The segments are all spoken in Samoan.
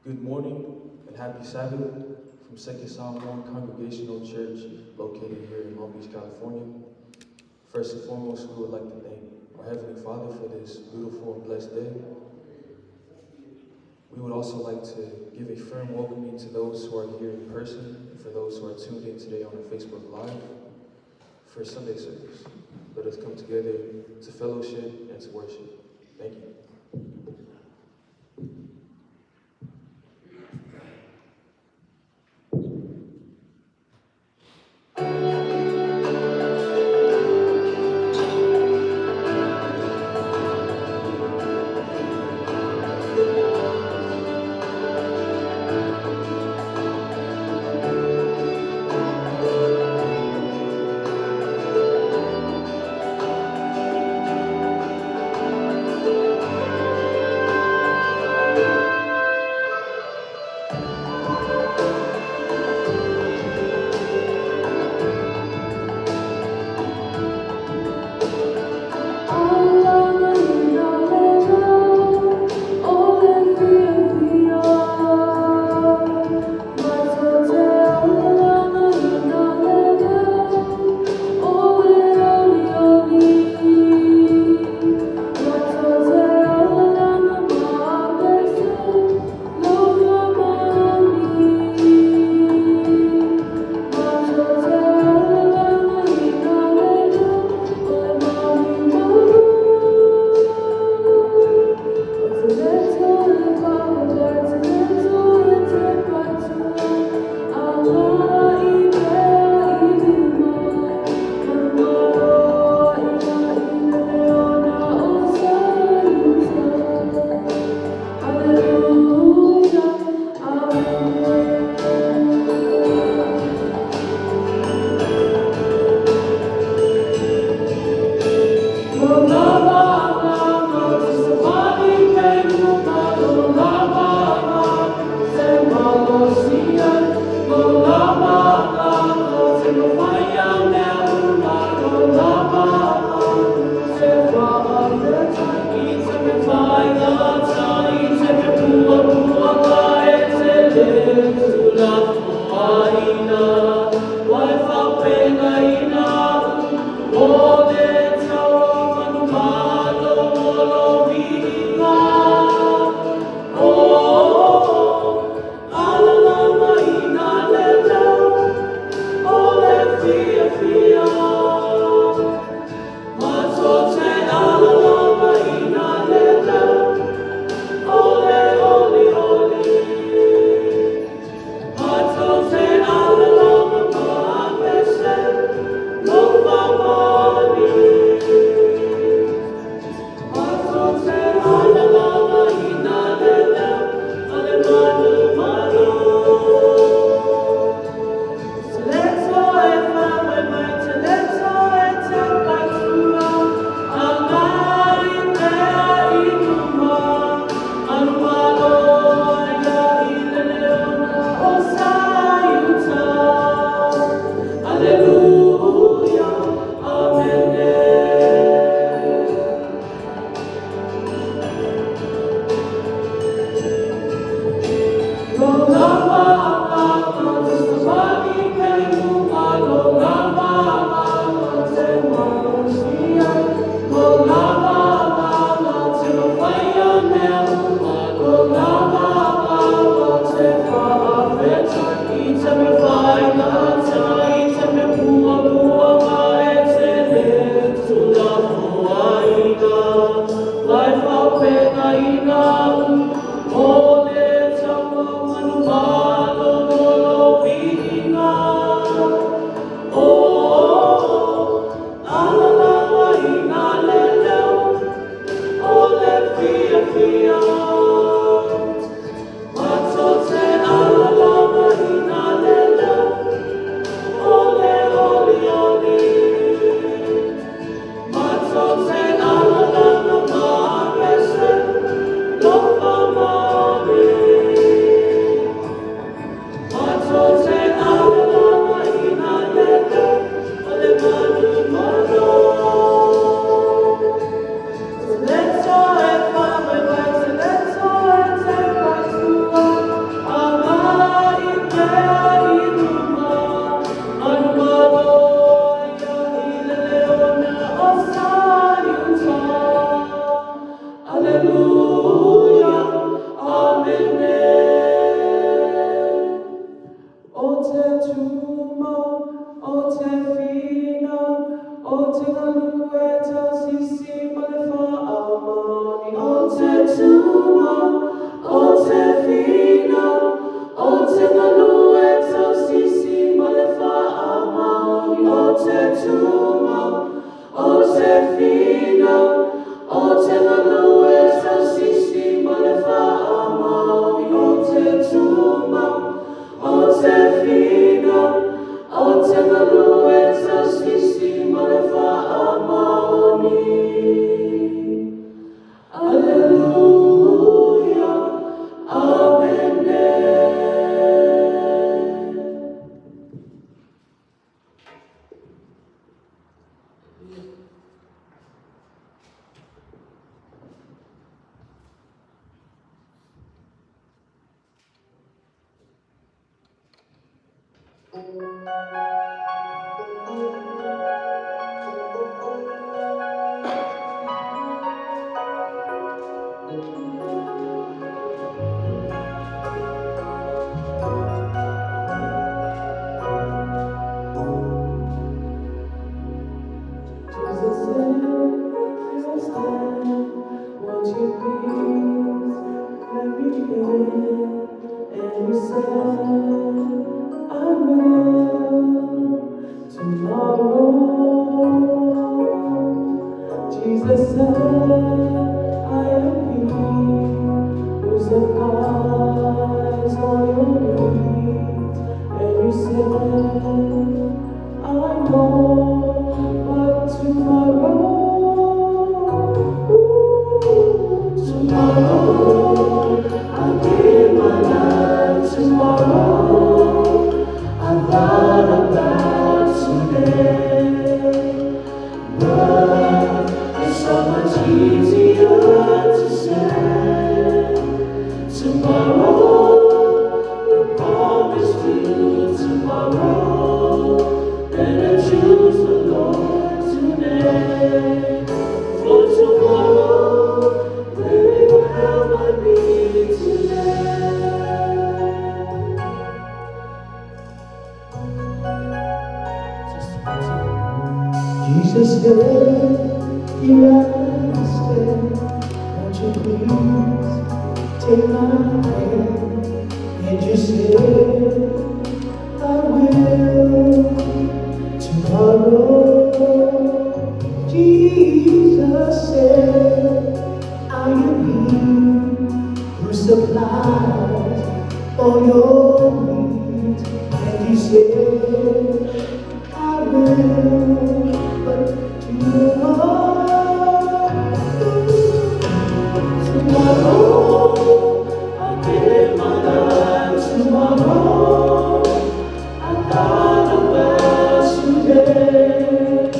Good morning and happy Sabbath from Second Samoan Congregational Church located here in Long Beach, California. First and foremost, we would like to thank our Heavenly Father for this beautiful and blessed day. We would also like to give a firm welcoming to those who are here in person and for those who are tuned in today on our Facebook Live for Sunday service. Let us come together to fellowship and to worship. Thank you. Alleluia, Amene. O te tumau, o te finau, o te galue tausisi ma le faamaoni. O te tumau, o te finau, o te galue tausisi ma le faamaoni. O te tumau, o te finau, o te galue tausisi ma le faamaoni. O te tumau, o te finau, o te galue tausisi ma le faamaoni. Alleluia, Amene. Jesus said, here I stand. Won't you please let me in? And you said, I will tomorrow. Jesus said, I am he who supplies all your needs. And you said, I know, but tomorrow, ooh, tomorrow, I'll give my life tomorrow. I thought about today, but it's so much easier to say tomorrow. You promise to tomorrow. Better choose the Lord today. For tomorrow very well might be today. Just one. Jesus said, here I stand. Won't you please take my hand? And you said, I will tomorrow. Jesus said, I am he who supplies all your needs. And you said, I will, but tomorrow, tomorrow, I'll give my life tomorrow. I thought about today,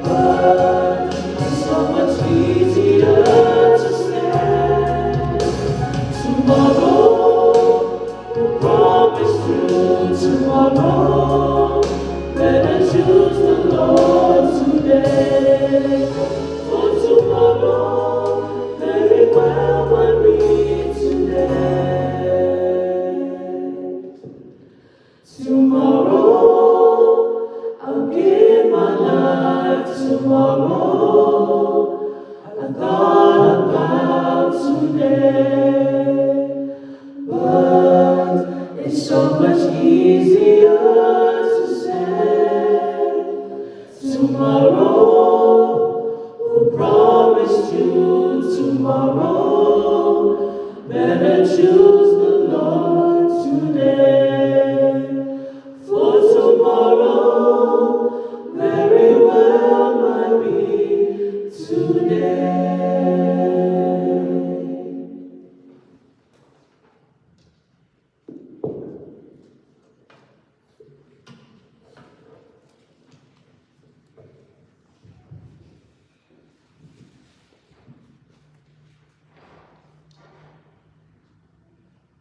but it's so much easier to say tomorrow. You promise to tomorrow. Better choose the Lord today. For tomorrow very well might be today. Tomorrow, I'll give my life tomorrow. I thought about today, but it's so much easier to say tomorrow. Who promised you tomorrow? Better choose the Lord today. For tomorrow very well might be today.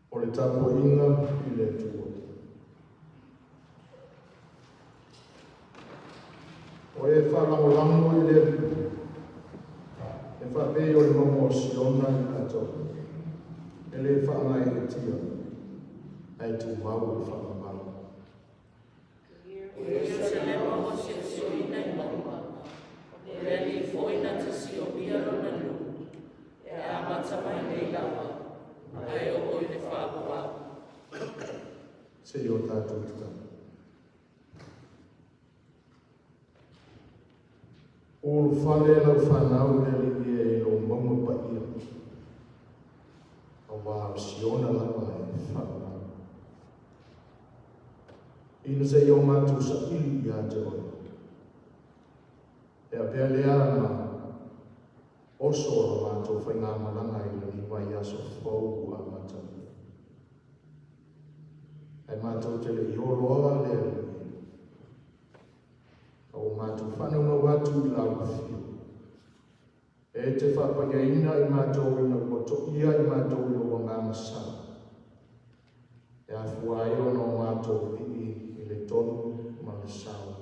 O le tapuaiga i le Atua. O e faalagolago i le Alii, e faapei o le mauga o Siona i tatou, e le faagaeetia, ae tumau le faamamalu. O Ierusalema ua siosioina i mauga, o le Alii foi na te siomia lona nuu, e amata mai nei lava, ae oo i le faavavau. Se i o tatou tatalo. Ua ulufale lau fanau le Alii e i lou mauga paia, auā o Siona lava e faamamalu. Ina se i o matou saili ia te oe, e avea lea ma oso o la matou faigamalaga i lenei vaiaso fou ua amata nei. Ae matou te le i oloa le Alii e, a ua matou faanaunau atu i lau afio, e te faapaiaina i matou ina ua toia i matou i lou Agaga Sa, e afua ai ona o matou vivii i le tonu ma le sao,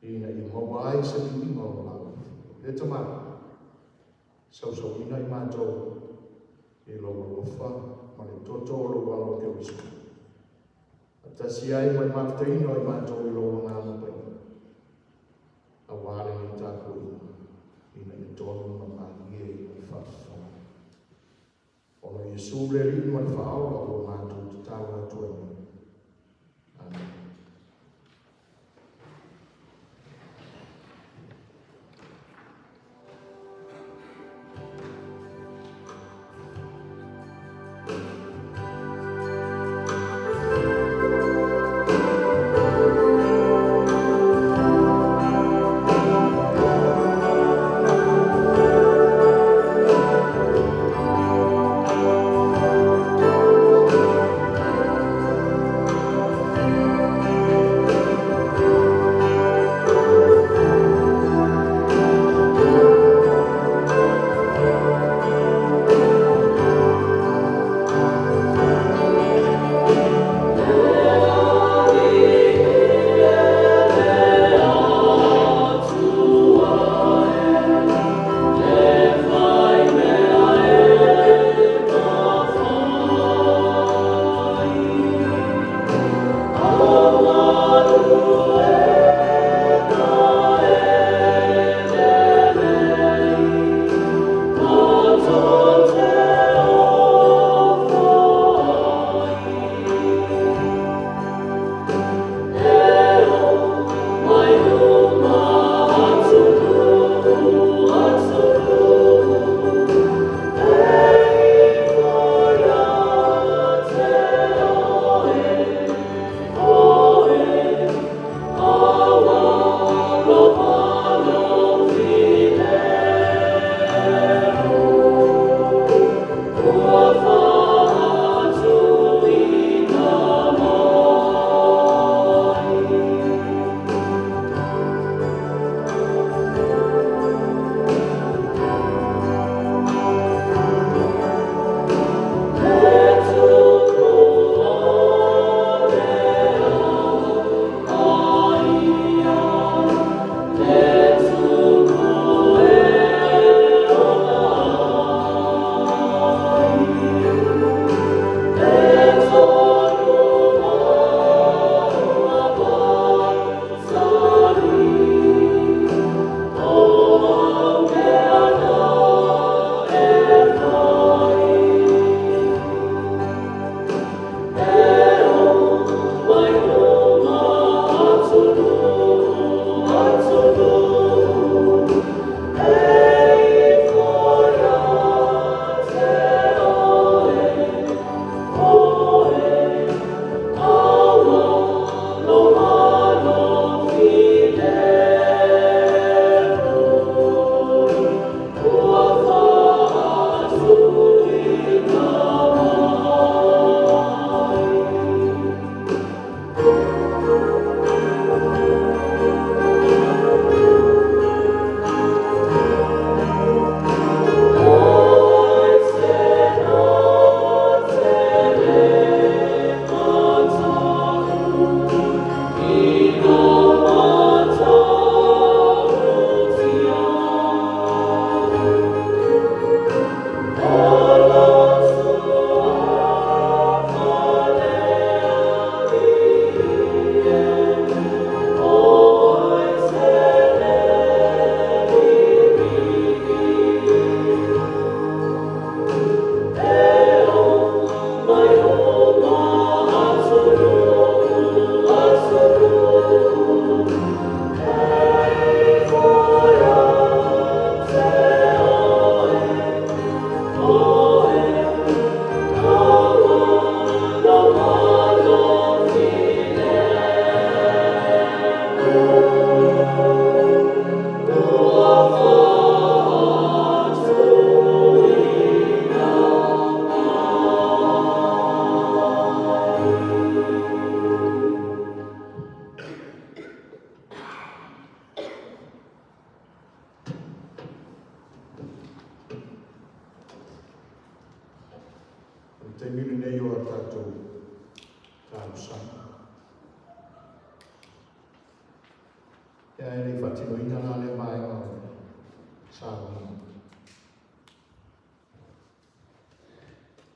ina ia maua ai se viiga o lau afio. Le Tama, sausauina i matou i lou alofa ma le toto o lou Alo Keriso. Faatasi ai ma le mafutaina o i matou i lou Agaga Paia, auā lenei tapuaiga, ina ia tonu ma malie i lau faafofoga. Ona o Iesu le Alii ma le Faaola ua matou tatalo atu ai nei. Amen. taimi lenei o a tatou talosaga. Ia e le i faatinoina la lea vaega o le sauniga.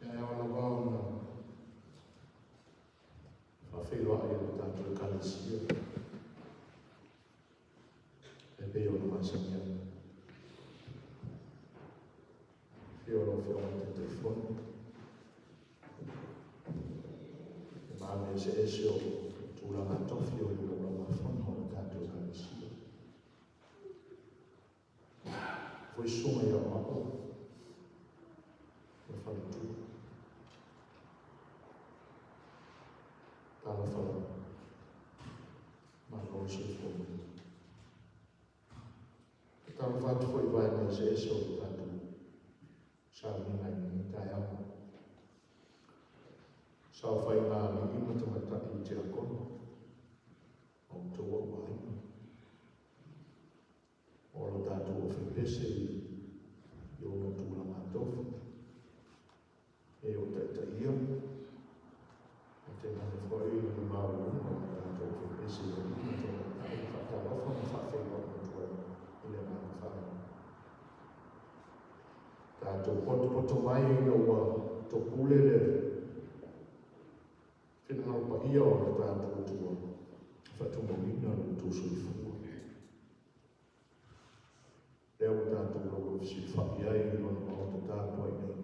Ia e ao lava ona faafeiloai i le tatou Ekalesia e pei ona masani ai. Afio lau Afioga i le Taitaifono, i vaega eseese o tulaga tofi o le Laulau-a-Fono a le tatou Ekalesia. Foi susuga i aoao ma faletua. Talofa lava. Malo le soifua manuia. Talofa atu foi i vaega eseese o le tatou sauniga i lenei taeao. Saofaiga a alii ma tamaitai tiakono, ma outou auaiga. O lo tatou ofepese i ona tulaga tofi, e o taitaia, e tainane foi le maualuga o le tatou ofepese i alii ma tamaitai, e faatalofa ma faafeiloai atu ai i le agaga faaaloalo. Tatou potopoto mai ina ua topule le finagalo paia o le tatou Atua e faatumauina lo outou soifua. Lea ua tatou laulaufisilifai ai i lona maota tapuai nei,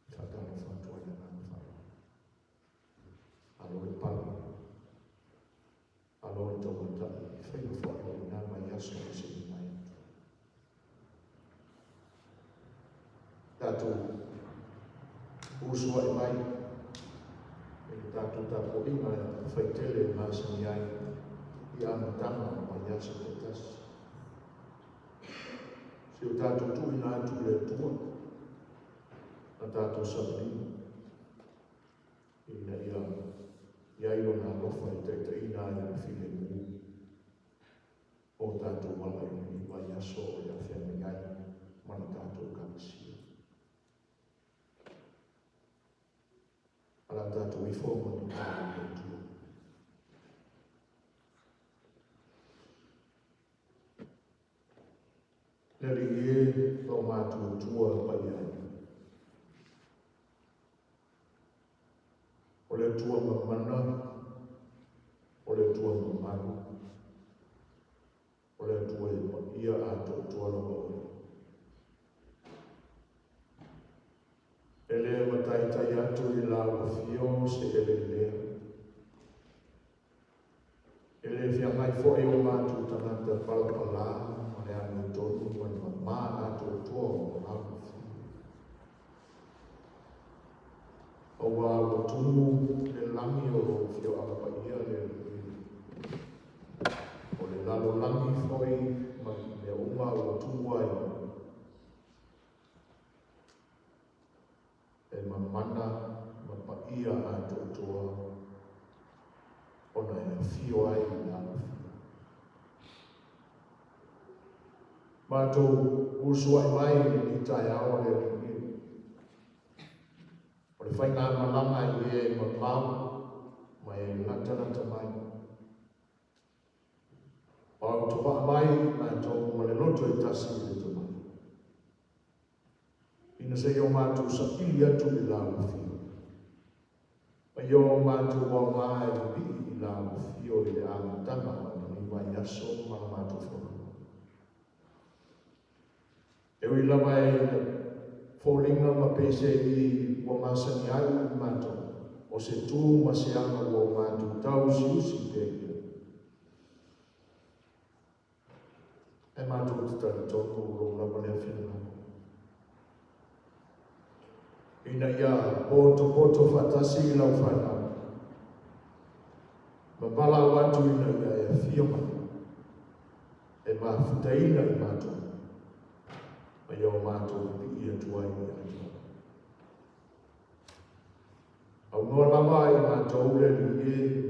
e faatalofa atu ai i le agaga faaaloalo. Malo le pale, malo le tauatai i faiva foi o lena vaiaso ma se i mai atu. Tatou usuai mai i le tatou tapuaiga e faitele e masani ai i amataga o vaiaso taitasi. Si o tatou tuuina atu i le Atua na tatou savalina ina ia i ai lona alofa e taitaiina ai le filemu o tatou ala i lenei vaiaso o le a feagai ai ma le tatou Ekalesia. O le a tatou ifo ma tatalo i le Atua. Le Alii e, lau matuatua paia ai. O le Atua mamana, o le Atua mamalu, o le Atua e paia atoatoa lava oe. E le mataitai atu i lau afio se eleelea. E le feagai foi o matou tagata palapala ma le amiotonu ma le mamā atoatoa o lau afio. Aua ua tumu le lagi o lou afioaga paia le Alii e. O le lalolagi foi ma mea uma ua tumu ai, e mamana ma paia atoatoa ona e afio ai i lau afio. Matou usuai mai i lenei taeao a le Alii e. O le faigamalaga i e mamao ma e latalata mai. Autovaa mai i matou ma le loto e tasi i le tomai. Ina se i o matou saili atu i lau afio. Ma i o matou aoga e vivii i lau afio i le amataga o lenei vaiaso ma la matou folauga. E ui lava e ina foliga ma pei se i ua masani ai i matou, o se tu ma se aga ua o matou tausiusi pea ia. Ae matou te talitonu o lou lava lea finagalo. Ina ia potopoto faatasi i lau fanau, ma valaau atu ina ia e afio mai, e mafutaina i matou, ma ia o matou pipii atu ai ia te oe. Aunoa lava i matou le Alii e,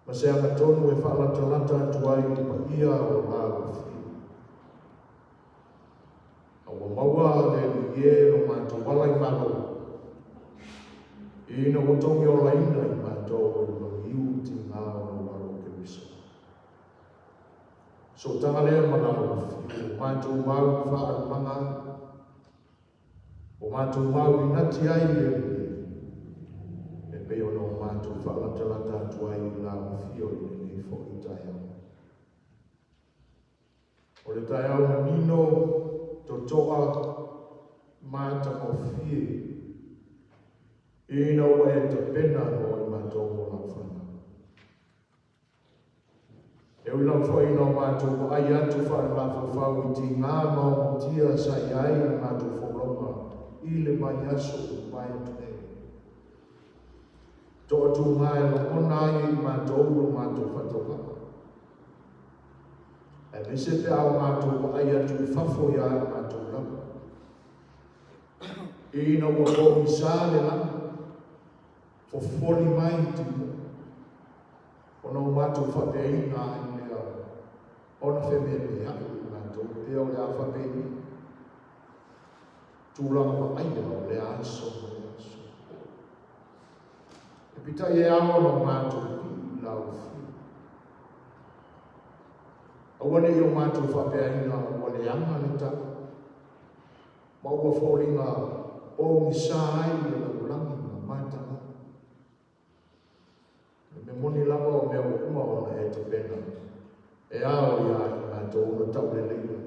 ma se agatonu e faalatalata atu ai i le paia o lau afio. A ua maua le Alii e lo matou ala i Malo, Ina ua togiolaina i matou e le maliu tigā o lou Alo o Keriso. Sootaga lea ma lau afio, o matou mau i faaalumaga ai, o matou mau i nati ai i le Alii, e pei ona o matou faalatalata atu ai i lau afio i lenei foi taeao. O le taeao manino, totoa, matagofie, ina ua e tapena mo i matou mo lau fanau. E ui lava foi ina o matou vaai atu faale-mafaufau i tigā ma omotia sa i ai le matou folauga i le vaiaso ua mavae atu nei. Toatūgā e lagona ai e i matou lo matou faatauvaa. Aemaise pe a o matou vaai atu i fafo iā i matou lava. Ina ua pogisa le lagi, fofoli mai timuga, ona o matou faapeaina ai lea ona fememeai i matou pea o le a faapeni tulaga vaaia o lea aso ma lea aso. E pitaʻi e ao ona o matou pii i lau afio. Aua ne i o matou faapeaina ua leaga le tau, ma ua foliga pogisa ai le lalolagi ma mataga. O le mea moni lava o mea ua uma ona e tapena, e ao iā i matou ona tauleleia,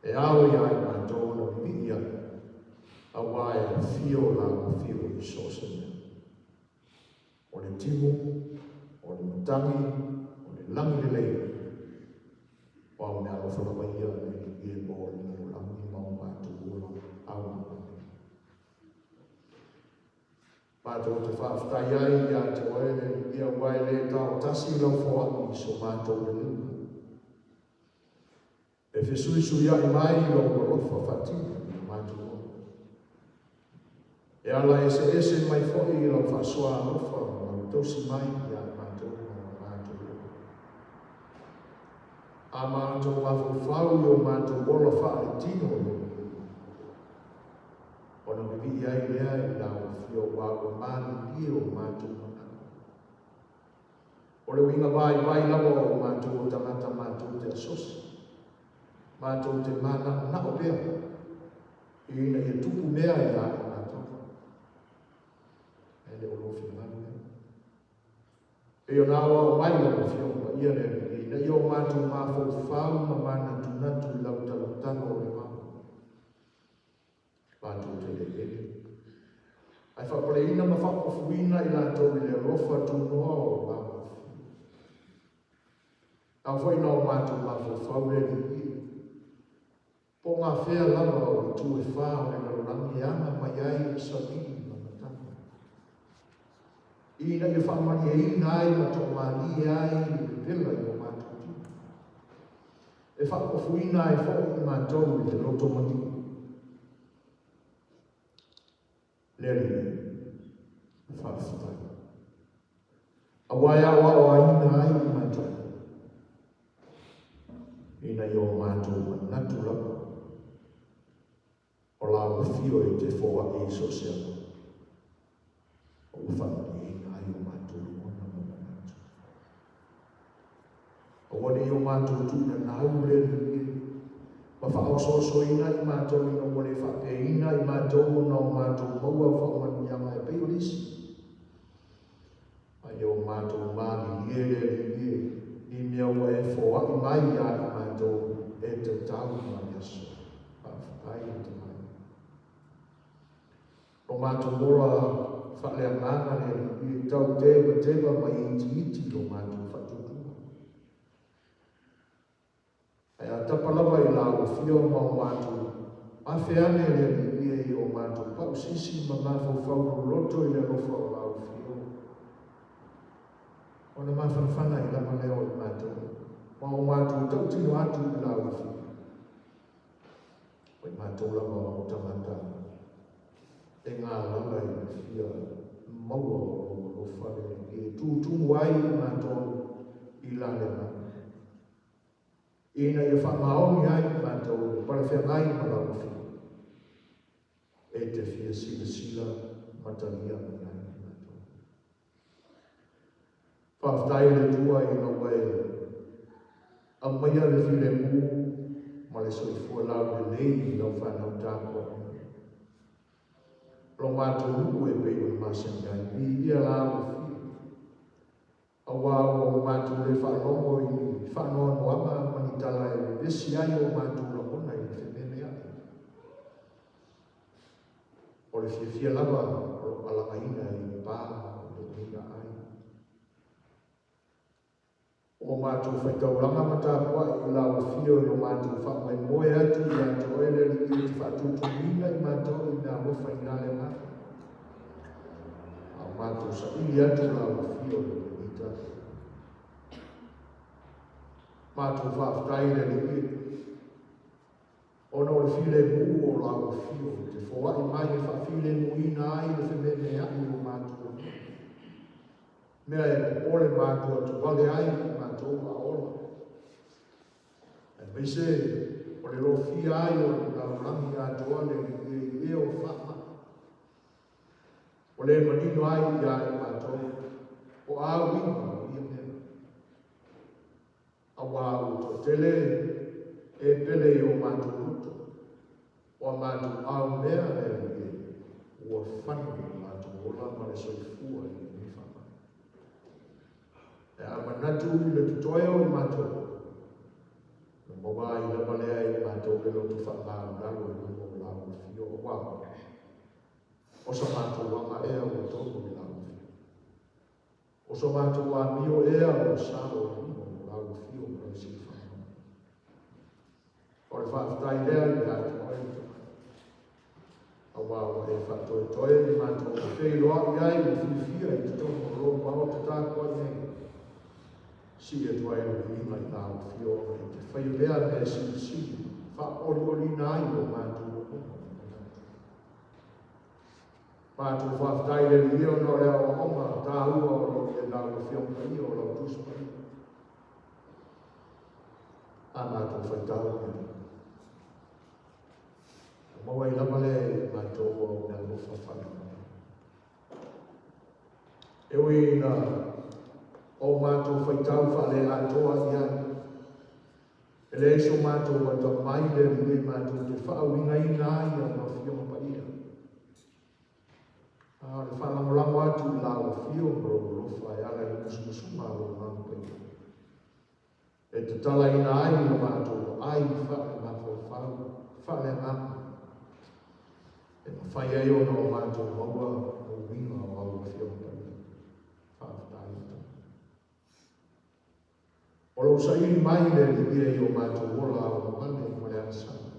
e ao iā i matou ona vivii ai, auā e afio lau afio i so o se mea. O le timu, o le matagi, o le lagi lelei, o au meaalofa lava ia le Alii e mo le lalolagi ma o matou ola aoga. Matou te faafetai ai ia te oe le Alii aua e le taotasi lau foai i so matou leleiga. E fesuisuiaʻi mai lou alofa faatino i lo matou ola. E ala eseese mai foi lau faasoa alofa ma lau tausi mai ia i matou ma o matou ola. A matou mafaufau i o matou ola faaletino i lou Ona vivii ai lea i lau afio aua ua malilie o matou manaʻo. O le uiga vaivai lava o i matou o tagata matou te asosi, matou te manaʻonaʻo pea ina ia tupu mea iā i matou. Ae le o lou finagalo lea. Pei ona aoao mai lau Afioga Paia le Alii ina ia o matou mafaufau ma manatunatu i lau talotalo o le vao. Matou te le ele. Ae faapaleina ma faapofuina i latou i le alofa tunoa o lau Afioga. Ao foi na o matou mafaufau le Alii e. Po o gafea lava o itu e fā o le lalolagi e aga mai ai le savili ma matagi. Ina ia faamalieina ai ma toamalie ai le vevela i o matou tino. E faapofuina ai foi i matou i le loto maliu. Le Alii, faafetai. Aua e aoaoaina ai i matou, ina ia o matou manatu lava, o lau afio e te foai i so o se ala, ma ua faamalieina ai o matou lagona ma manatu. Aua ne i o matou tuuina nau le Alii e, ma faaosoosoina i matou ina ua le faapeaina i matou ona o matou maua au faamanuiaga e pei o le isi. A ia o matou malilie le Alii e, i mea ua e foai mai iā i matou e tatau ma le aso. Faafetai le Tamai. O matou ola faaleagaga le Alii e tau tevateva ma itiiti lo matou faatuatua. Ae a tapa lava i lau afio ma o matou afe ane le Alii e i o matou pausisi ma mafaufau loloto i le alofa o lau afio, ona mafanafana ai lava lea o i matou ma o matou tautino atu i lau afio. O i matou lava o tagata e galala i le fia maua o lou alofa le Alii e tutumu ai i matou i la le agaga, ina ia faamaoni ai i matou i le palefeagai ma lau Afioga. E te fia silasila ma talia mai ai i matou. Faafetai i le Atua ina ua e aumaia le filemu ma le soifua laulelei i lau fanau tapuaiga. O lo matou nuu e pei ona masani ai, viia la ua fia. Auā ua o matou le faalogo i ni faanoanoaga ma ni tala e vevesi ai o matou lagona i le fememeai. O le fiafia lava o lo o alagaina i le pa o lenei aai. Ua matou faitaulaga ma tapuai i lau afio i lo matou faamoemoe atu ia te oe le Alii e te faatutumuina i matou i meaalofa i na le agaga. A o matou saili atu lau afio i lenei taeao. Matou faafetai i le Alii ona o le filemu o lau afio e te foai mai e faafilemuina ai le fememeai o matou lagona. Mea e popole matou atuvale ai i matou a ola. Aemaise o le lofia ai o le lalolagi atoa le Alii i e o faamai. O le manino ai ia i matou o a uiga o ia mea. Auā ua toatele e pele i o matou loto, o a matou ao mea le Alii e, ua fano lo matou ola ma le soifua i lenei faamai. Ae a manatu i le totoe o i matou, na maua ai lava lea e i matou le loto faamaualalo i luma o lau afio, auā o sa matou aga ea ua tonu i lau afio. O so matou amio ea ua sao i luma o lau afio ma lau silafaga. O le faafetai lea ia te oe le Tamai, auā ua e faatoetoe i matou e feiloai ai le fiafia i totonu o lou Maota tapuai nei. Sii atu ai le viiga i lau afio ona e te faia lea mea silisili faaolioliina ai o matou lagona ma manatu. Matou faafetai i le Alii ona o le aoaoga taua o lo o i lau Afioga Paia o lau Tusi Paia. A matou faitau i ai. Na maua ai lava lea i matou au meaalofa faaleagaga. E ui ina o matou faitau faaleatoa i ai, e leai so matou atamai i le Alii e matou te faauigaina ai au Afioga Paia. A o le faalagolago atu i lau afio ma lou alofa e ala i le musumusuga a lou Agaga Paia, e tatalaina ai la matou vaai faale-mafaufau, faale-agaga, e mafai ai ona o matou maua le uiga o au Afioga Paia. Faafetai le Tama. O lou saili mai le Alii e i o matou ola aoaomale ma le agasala.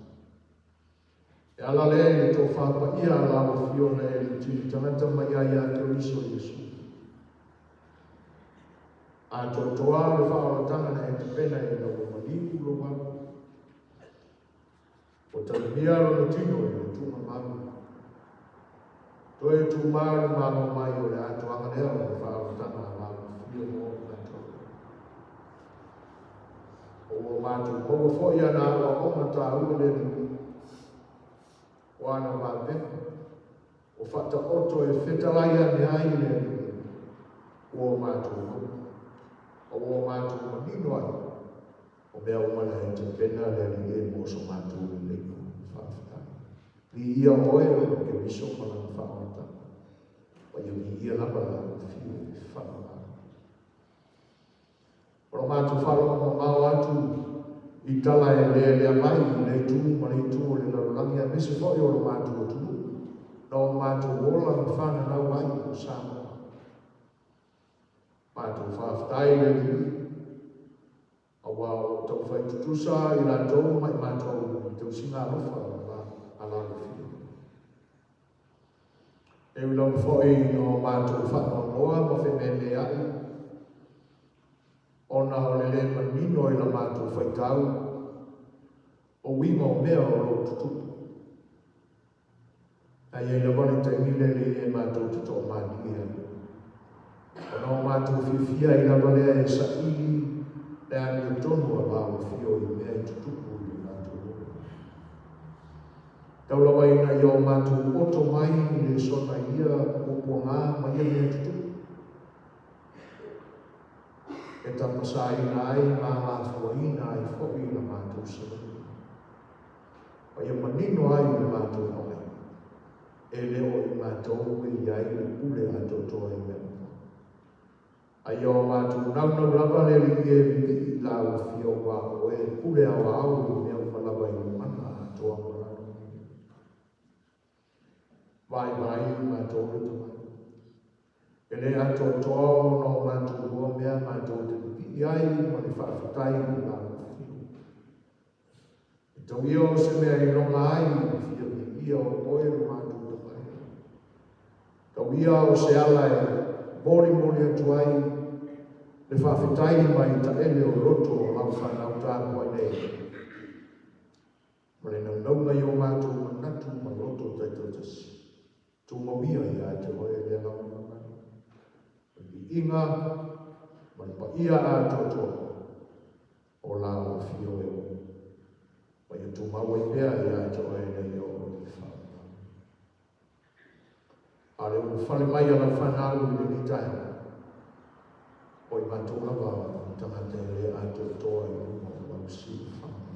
E ala lea i le tofa paia a lau Afioga e litili tagata mai ai ia Keriso Iesu. Atoatoa le faaolataga na e tapena ina ua maliu lou alo. Ua talimia lona tino i le tuugamau. Toe tumā le malo mai o le atoaga lea o le faaolataga a lau Afio mo i matou. O ua matou maua foi ana aoaoga taua le Alii, o ana vavega, o faataoto e fetalai ane ai le Alii, ua o matou maua, a ua o matou manino ai, O mea uma na e tapena le Alii e mo so matou leleiga. Faafetai. Viia oe o Keriso ma lana faaolataga. Ua ia viia lava lau afio e faamagalo. O lo matou faalogo mamao atu i tala e lealea mai i le itu ma le itu o le lalolagi aemaise foi o lo matou atunuu na o matou ola ma fananau ai o Samoa. Matou faafetai i le Alii, auā o lo o taufai tutusa i latou ma i matou i le tausiga alofa a lau Afioga. E ui lava foi ina o matou faanoanoa ma fememeai ona o le le manino i la matou faitau o uiga o mea o lo o tutupu. A i ai lava le taimi le Alii e matou te toamalie ai. Ona o matou fiafia ai lava lea e saili le amiotonu a lau Afio i mea e tutupu i le matou ola. Tau lava ina ia o matou oto mai i lesona i ia puapuaga ma ia mea tutupu, e tapasaina ai ma alafuaina ai foi la matou savaliga, ma ia manino ai le matou vaai, e le o i matou e i ai le pule atoatoa i mea uma. A ia o matou naunau lava le Alii e vivii i la ua fia aua o Oe e pule aoao i mea uma lava i lou mana atoa ma lalo mai. Vaivai i matou le tamai. E le atoatoa ona o matou loa mea matou te pipii ai ma le faafetai i la ua fia. E tau ia o se mea e iloga ai i le fia viia o Oe lo matou tamai. Tau ia o se ala e molimoli atu ai le faafetai mai taele o loto o lau fanau tapuai nei, ma le naunauga i o matou manatu ma loto taitautasi. Tumau ia ia te oe le agaga mamanu, o le viiga ma le paia atoatoa o la ua afio e o, ma ia tumau ai pea ia te oe nei oo i le faavavau. A o le ulufale mai a lau fanau i lenei taeao, o i matou lava o tagata e le atoatoa i luma o lau silafaga.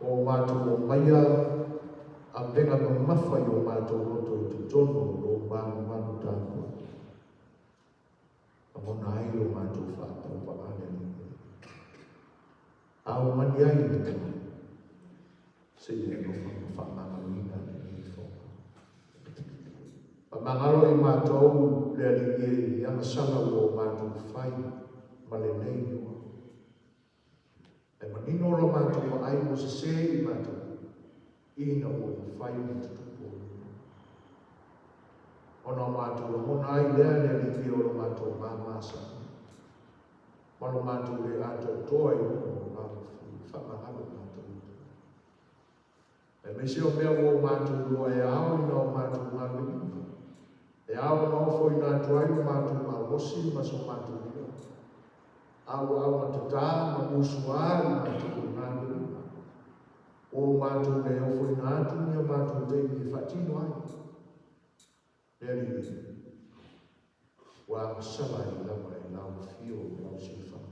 O matou omaia avega mamafa i o matou loto i totonu o lou malumalu tapuai. Lagona ai lo matou faatauvaa le Alii. A o mani ai le tama, se i e alofa ma faamagaloina lenei ifoga. Faamagalo i matou le Alii e i agasala ua o matou fai ma lenei loa. Ae manino lo matou vaai ua sese i matou, ina ua mafai ona tutupu o luma. Ona o matou lagona ai lea le Alii e o lo matou māmā saʻa. Ma lo matou le atoatoa i luma o lau faamagalo matou i tua. Aemaise o mea ua o matou iloa e ao ina o matou galueina, e ao ona ofoina atu ai lo matou malosi ma so matou leo, a ua augatatā ma musuā i matou i galueina, ua o matou le ofoina atu ni o matou taimi e faatino ai. Le Alii, ua agasala ai lava i lau afio ma lau silafaga.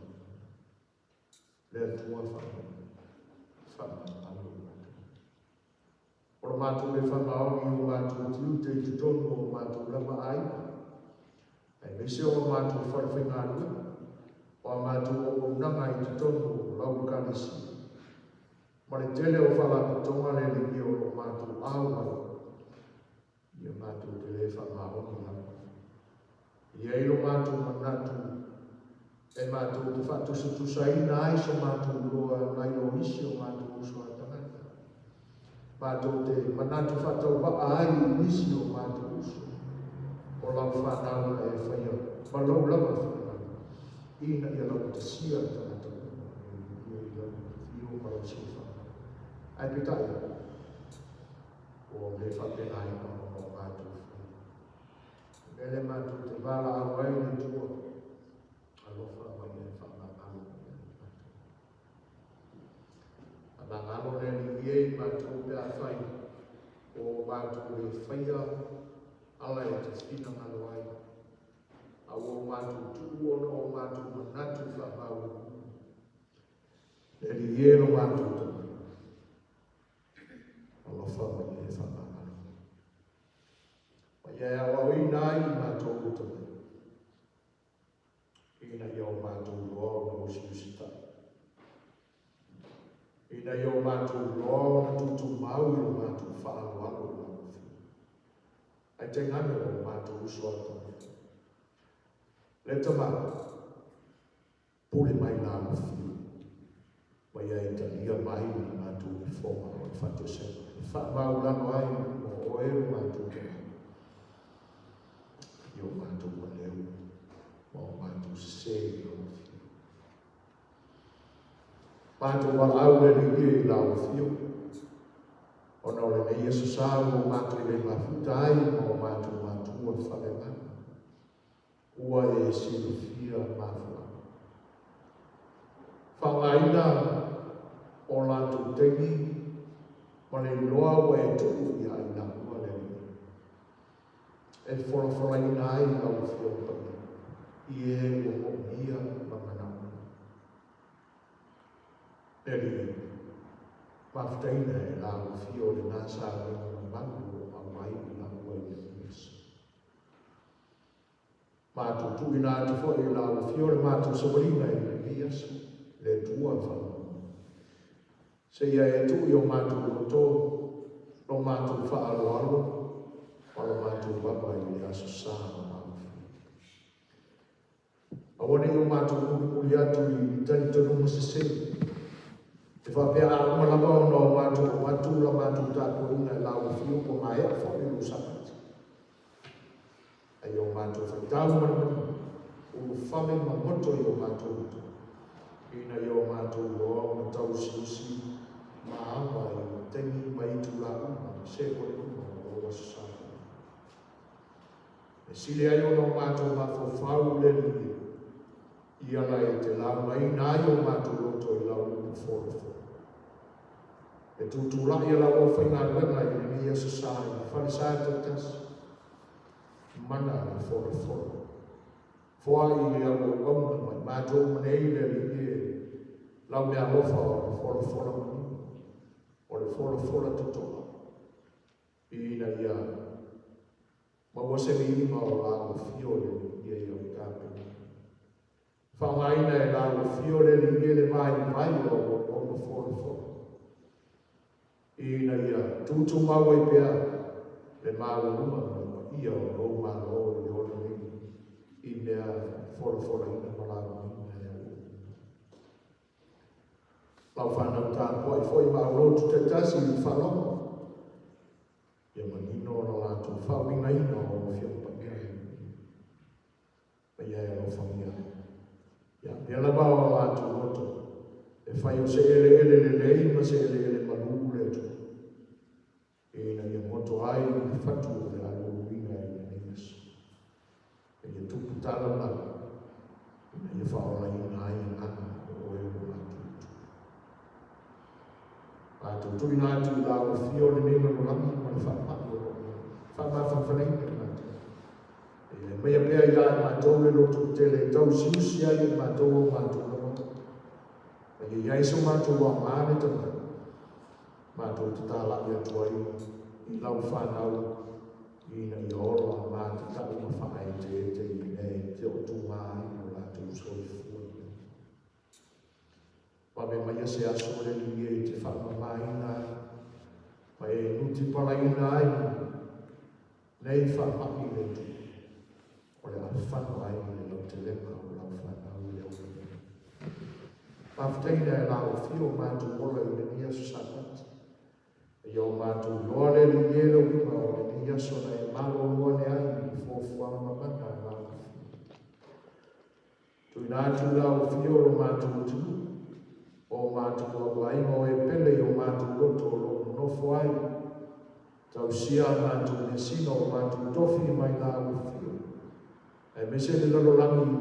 Le Atua faamagalo i matou. O lo matou le faamaoni i o matou tiute i totonu o matou lava aiga, aemaise o a matou fale faigaluega, o a matou auaunaga i totonu o lau Ekalesia, ma le tele o faalapotopotoga le Alii o lo o matou auai, ia matou te le faamaoni lava. E i ai lo matou manatu e matou te faatusatusaina ai so matou loa nai lo isi o matou uso a tagata. Matou te manatu faatauvaa ai i nisi o matou uso o lau fanau na e faia ma lou lava finagalo, ina ia laugatasia tagata uma e i lau afio ma lau silafaga. Ae peitai, ua le faapena ona o matou fai. O mea lea matou te valaau ai le Atua, alofa mai e faamagalo mai ai matou. Faamagalo le Alii e i matou pe afai o matou le faia ala e te finagalo ai, a ua o matou tuu ona o matou manatu faamaualuluga. Le Alii e lo matou tamai, alofa mai e faamagalo. Ma ia e aoaoina ai i matou le tamai, ina ia o matou loa ona usiusitai, ina ia o matou loa ona tutumau i lo matou faaaloalo i lau afio. Ae tainane o matou uso a tagata. Le tama, pule mai lau afio, ma ia e talia mai le matou ifoga o le faatoesega, e faamaulalo ai mo oe lo matou tamai, i o matou aleu ma o matou sese i lau afio. Matou valaau le Alii e i lau afio, ona o lenei aso sa ua o matou le mafuta ai ma o matou matua faaleagaga. Ua e silafia mafuaaga. Faaaogaina o latou taimi. Ma le iloa ua e tuu ia i laua le Alii, e folafolaina ai lau Afioga Paia i e ua moomia ma manaomia. Le Alii, mafutaina e lau Afio lena sauniga mamalu o lo o maua ai i laua i lenei aso. Matou tuuina atu foi i lau Afio le matou savaliga i lenei aso, le Atua faamanuia. Seia e tuu i o matou loto lo matou faaaloalo ma lo matou vava i le Aso Sa o lau Afio. Aua ne i o matou mulimuli atu i talitonuga sese, e faapea a uma lava ona o matou avatu la matou tapuaiga i lau Afio ua maea foi lou Sapati. Ai o matou faitau ma le manino, ulufale ma goto i o matou loto, ina ia o matou iloa ona tauusiusi ma ava i taimi ma itulā uma ma sekone uma o lou Aso Sa. E sili ai ona o matou mafaufau le Alii e, i ala e te laugaina ai o matou loto i lau upu folafo. E tutulai e lau aufaigaluega i lenei Aso Sa i falesa taitasi, mana le folafola. Foai i le auauauna mai matou uma nei le Alii e, lau meaalofa o le folafola manino, o le folafola totoa, ina ia maua se viiga o lau afio le Alii e i au tapena. Faaaogaina e lau afio le Alii e le vaivai o au auauna folafola, ina ia tutumau ai pea le maualuga ma le paia o lou Malo i le ola nei i mea e folafolaina ma laugaina e au auauna. Lau fanau tapuai foi ma aulotu taitasi i le faalogo, ia manino ona latou faauigaina o au afioga paia le Alii. Paia e alofagia ai. Ia pea lava o latou loto e fai o se eleele lelei ma se eleele malū le Atua, ina ia goto ai le fatu o le alualuina i lenei aso. Ina ia tupu talavale, ina ia faaolaina ai agaga o oe o lo matou Atua. Matou tuuina atu i lau afio lenei lalolagi ma le faamai o lo o i ai. Faamafanafanaina i matou. E maia pea ia i matou le lototetele e tausiusi ai e matou o matou lagona. Ma ia i ai so matou aoga le tamai, matou te talai atu ai i lau fanau ina ia ola matatau ma faaeteete i mea e te ootuga ai lo latou soifua i ai. Vave maia se aso le alii e te faamamaina ai ma e nutipalaina ai nei faamai le Atua, o le afano ai le lautelega o lau fanau i le ola nei. Mafutaina e lau afio o matou ola i lenei aso Sapati. Ia o matou iloa le Alii e le uiga o lenei aso na e malolo ane ai i fuafuaga mamana a lau afio. Tuuina atu i lau afio lo matou atunuu, o matou auaiga o e pele i o matou loto o lo o nonofo ai, tausia a matou measina o matou tofi mai lau afio, aemaise le lalolagi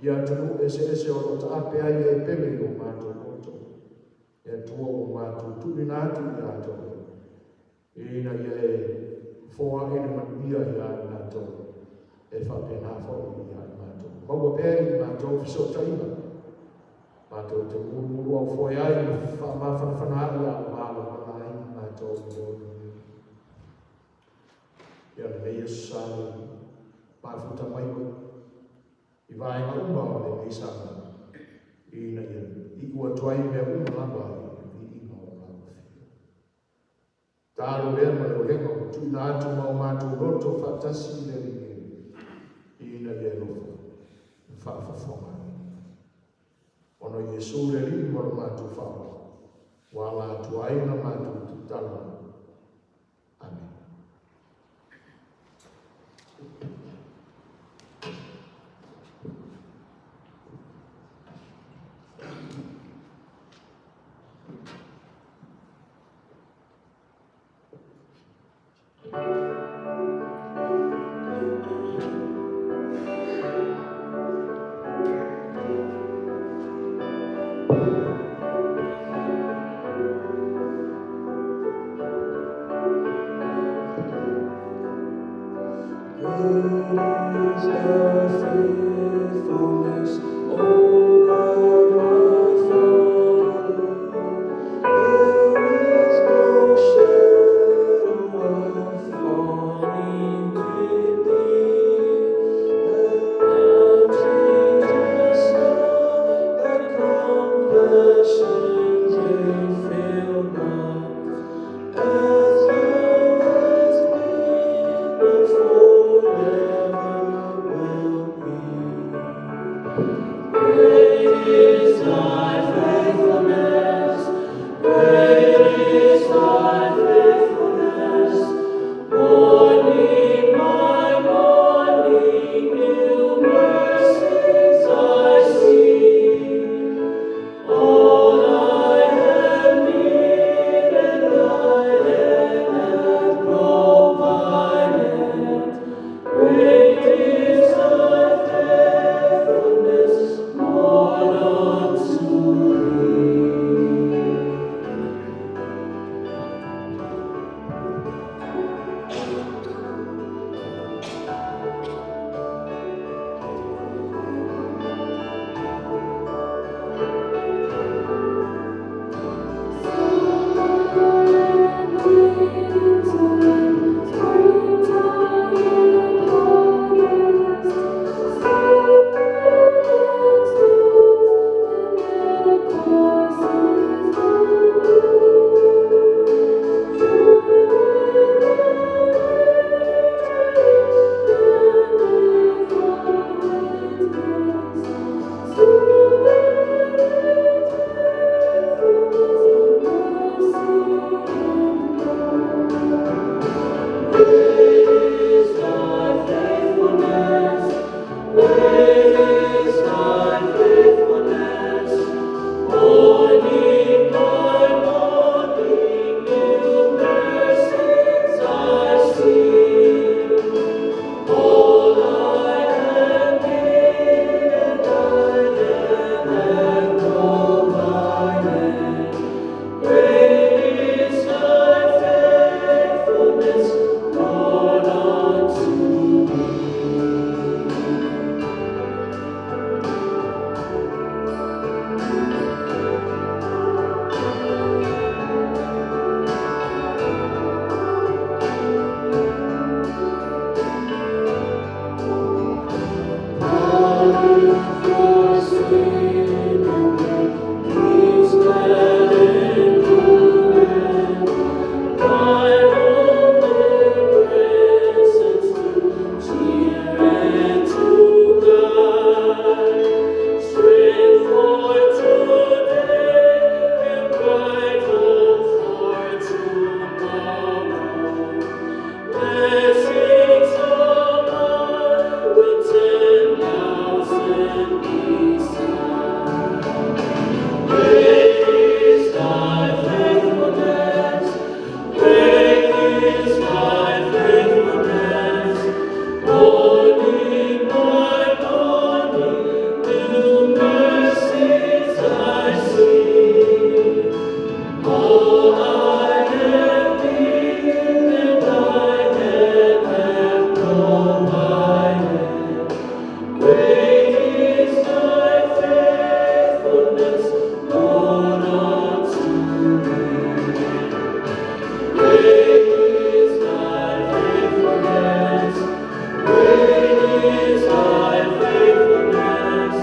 i atunuu eseese o lo o taape ai e pele i o matou loto. E Atua ua matou tuuina atu ia te oe, ina ia e foai le manuia ia i latou, e faapena foi ia i matou. Maua pea i matou fesootaiga, matou te mulumuluaufoe ai ma faamafanafana ai a o valavala ai i matou i le ona nei. Ia lenei Aso Sa le mafuta mai oe i vaega uma o lenei Samoa, ina ia iu atu ai mea uma lava i le viiga o lau Afioga. Talo lea ma le olega ua tuuina atu ma o matou loto faatasi i le Alii e, ina ia alofa ma faafofoga ai. Ona o Iesu le Alii ma lo matou Faaola, ua ala atu ai la matou tatalo. Amene. Great is thy faithfulness, O God, my Father. There is no shadow of falling in thee. Thou changest not, thy compassions they fail not. As thou hast been, now forever will be. Great is thy faithfulness, great is thy faithfulness. Morning by morning, new mercies I see. All I have needed, thy hand hath provided. Great is thy faithfulness, Lord, unto me. Great is thy faithfulness, great is thy faithfulness. Morning by morning, new mercies I see. All I have needed, thy hand hath provided. Great is thy faithfulness, Lord, unto me. For sin and peace that endureth, thy own presence to cheer and to guide. Strength for today and bright hope for tomorrow. Blessings above with 10,000 beside. Great is thy faithfulness, great is thy faithfulness. Morning by morning, new mercies I see. All I have needed, thy hand hath provided. Great is thy faithfulness, Lord, unto me. Great is thy faithfulness, great is thy faithfulness.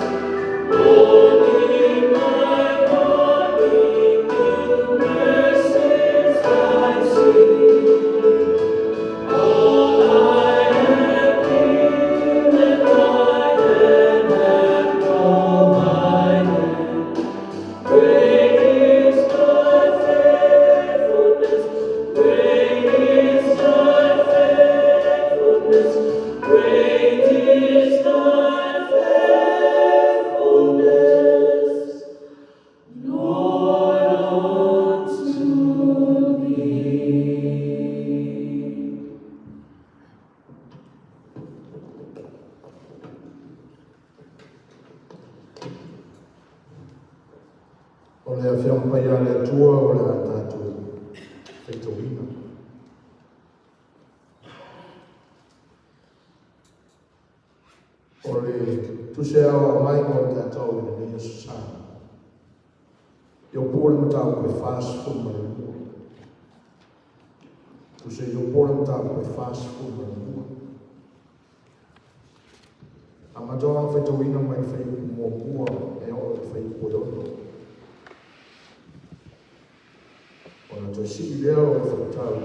Morning by morning, new mercies I see. All I have needed, thy hand hath provided. Great is thy faithfulness, great is thy faithfulness, great is thy faithfulness, Lord, unto me. O le Afioga Paia a le Atua o le a tatou faitauina. O le tusi e aoao mai mo i tatou i lenei aso sa. Iopo o le mataupu e 42. Tusi a Iopo o le mataupu e 42. Amata ona faitauina mai le fuaiupu muamua e oo i le fuaiupu e 6. Ona toe sii lea o le faitau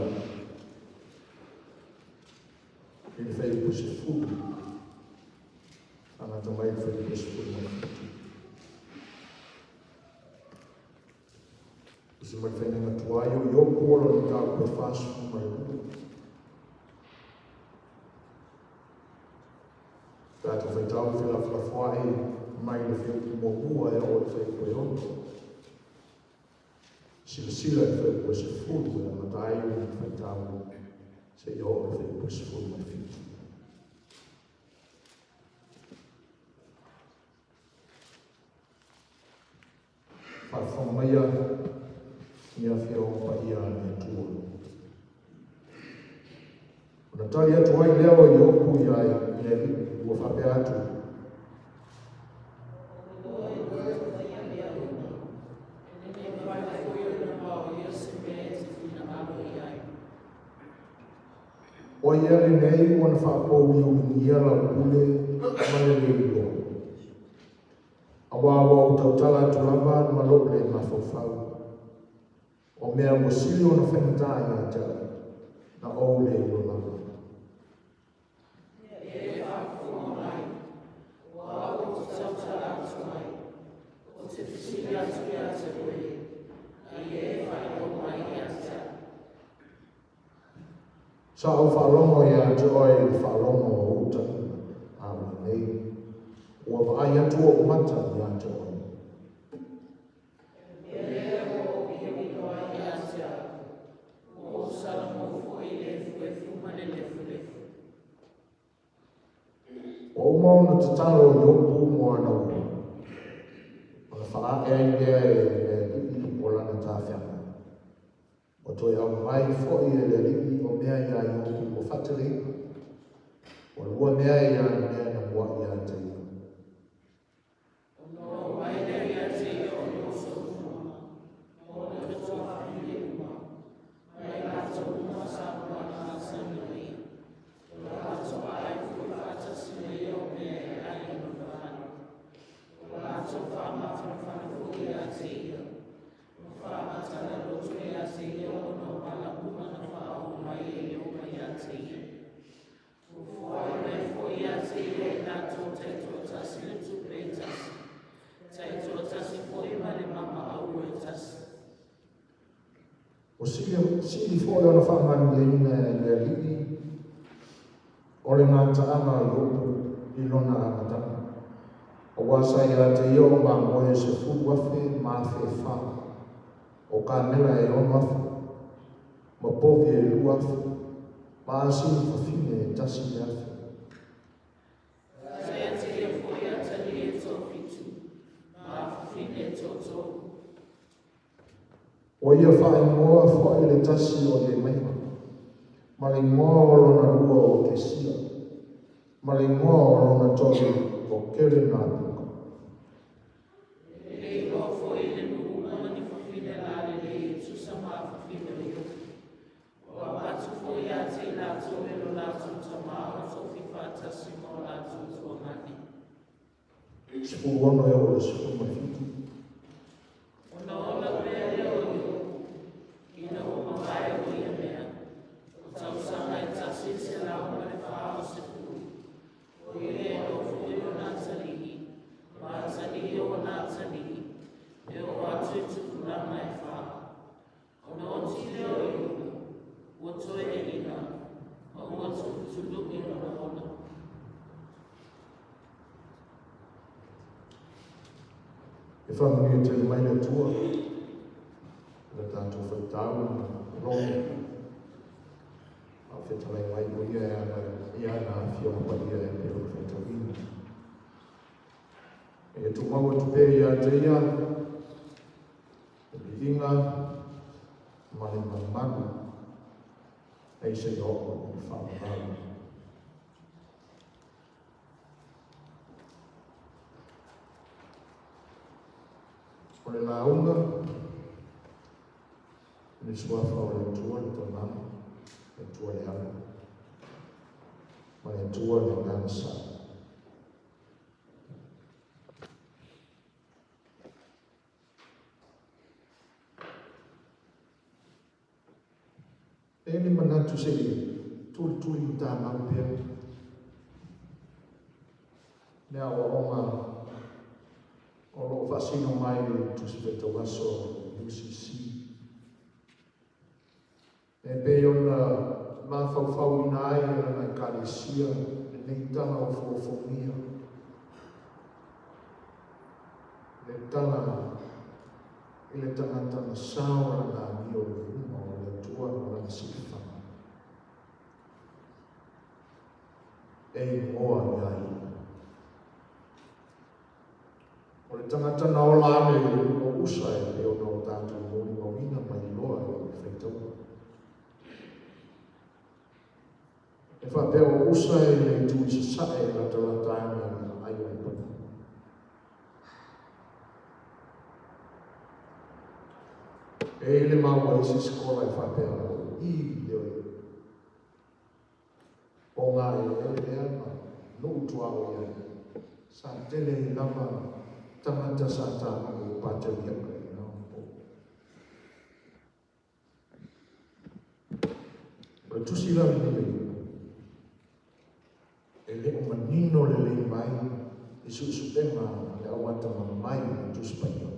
i le fuaiupu 10. Amata mai le fuaiupu 17. Tusi mai le fainaina tuai o Iopo o lona mataupu e 42. Tatou faitau felafolafoai mai le fuaiupu muamua e oo i le fuaiupu e 6. Silasila i le fuaiupu e 10 e amata ai lana faitau seia oo i le fuaiupu e 17. Faafofoga maia i afioga paia a le Atua. Ona tali atu ai lea o Iopu iā i le Alii, ua faapea atu. O ai ea lenei ua na faapouliuligia lau pule ma le le iloa? Auā ua ou tautala atu lava ma lou le mafaufau. O mea ua sili ona faigata ia te au, na ou le iloa lava. E faafofoga mai, o au ou te tautala atu ai, ou te fesili atu ia te oe, a ia e faailoa mai ia te au. Sa ou faalogo ia te oe i le faalogo a ou taina, a o lenei, ua vaai atu ou mata ia te oe. O lea ua ou iloilo ai ia te au, ua ou salamo foi i le efuefu ma le lefulefu. Ua uma ona tatalo o Iopu mo ana uo, ona faaee ai lea e le Alii o lana tafeaga. Ua toe aumai foi e le Alii o mea iā Iopu ua faateleina. Ua lua mea ia na mea na muaʻi ia te ia. Ona oo mai lea ia te ia o le uso uma, ma ona tuafafine uma, ma i latou uma sa muaʻi masani ma ia. O le latou aai foi faatasi ma ia o mea e ai i lona fale. Ua latou faamafanafana foi ia te ia, ma faamatala loto ia te ia ona o mala uma na faaoo mai e Ieova ia te ia. Ua foai mai foi ia te ia i latou taitoatasi le tupe e tasi, taitoatasi foi ma le mamaau e tasi. Ua sili foi ona faamanuiaina e le Alii o le gataaga o Iopu i lona amataga, auā sa ia te ia o mamoe e 10,000 ma 4,000, o kamela e 6,000, ma povi e 2,000, ma asini fafine e 1,000. Sa ia te ia foi atalii e toafitu, ma afafine e toatolu. Ua ia faaigoa foi le tasi o Iemaima, ma le igoa o lona lua o Kesia, ma le igoa o lona tolu o Kelena-Apuka. E le iloa foi e le nuu uma ni fafine lalelei e tusa ma afafine o Iopu. Ua avatu foi ia te i latou e lo latou tama o tofi faatasi ma o latou tuagane. 16 e oo i le 17. Ona ola pea lea o Iopu, ina ua mavae o ia mea, o tausaga e 140. Ua ia e nofo i ona atalii, ma atalii o ona atalii, e oo atu i tupulaga e fa. Ona oti lea o Iopu, ua toeaina, ma ua tulutuluʻi lona ola. E faamanuia tele mai le Atua i le tatou faitau ma logo. A o fetalai mai o ia e ala i ana afioga paia e pei ona faitauina. E tumau atu pea ia te ia le viiga ma le mamalu e seia oo i le faavavau. O le lauga i le Suafa o le Atua le Tama, le Atua le Alo, ma le Atua le Agaga Sao. E i ai le manatu se i tulituli matamau pea le aoaoga o lo o faasino mai i le Tusi Faitau Aso UCC. E pei ona mafaufauina ai e lana Ekalesia lenei tala o foofogia, le tala i le tagata na sao lana amio i luma o le Atua ma lana silafaga, e igoa ia ia. O le tagata na ola ane i le nuu o Usa e pei ona o tatou molimauina mai loa i le faitauga. E faapea o Usa e le itu i sasae e latalata ane i le aai o Lepanoni. E i ai le maua isi sikola e faapea o i le ogaeleele lea ma nuu tuaoi ai. Sa tele ai lava tagata sa tago i Pateliaka i na po. O le tusi la lenei a Iopu, e le o manino lelei mai i suesuega a le au atamamai o le Tusi Paia,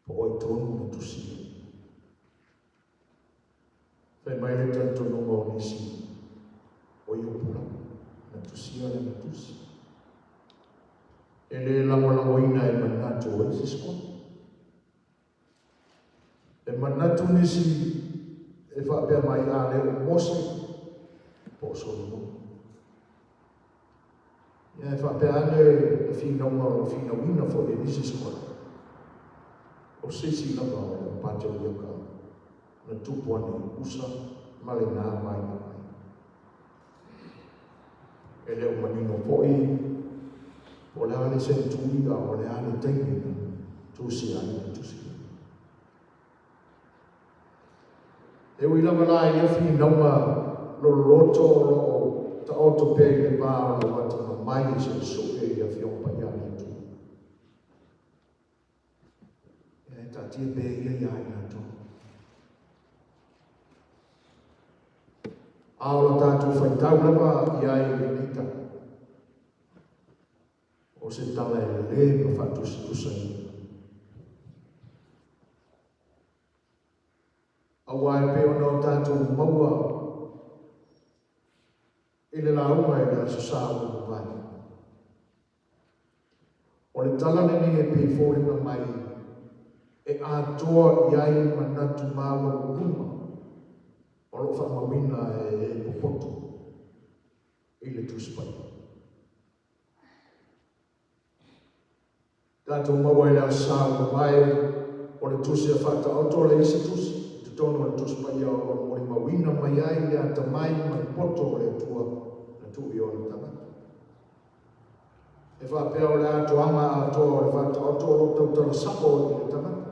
po o ai tonu na tusia. Fai mai le talitonuga o nisi o Iopu lava na tusia lana tusi. E le lagolagoina e manatu o isi sikola. E manatu nisi e faapea mai a le o Mose po o Solomona. Ia e faapea ane le finauga o lo o finauina foi e nisi sikola. O se isi lava o le Pateriaka na tupu ane i Usa ma lena mai na mai. E le o manino foi po o le a le senturi a o le a le taimi na tusia ai le tusi. E ui lava la i ia finauga loloto o lo o taoto pea i le va o le au atamamai e suesue i Afioga Paia a le Atua. Ia e taatia pea ia iā i latou. A o la tatou faitau lava i ai i lenei tala, o se tala e le ma faatusatusaina. Aua e pei ona o tatou maua i le lauga i le Aso Sa ua mavae. O le tala lenei e pei foliga mai e atoa i ai manatu maualuluga o lo o faamauina e e popoto i le Tusi Paia. Tatou maua i le Aso Sa ua mavae o le tusi a Faataoto le isi tusi i totonu o le Tusi Paia o lo o molimauina mai ai le atamai ma le poto o le Atua na tuu i ona tagata. E faapea o le atoaga atoa o le Faataoto o lo o tautala sao i le tagata.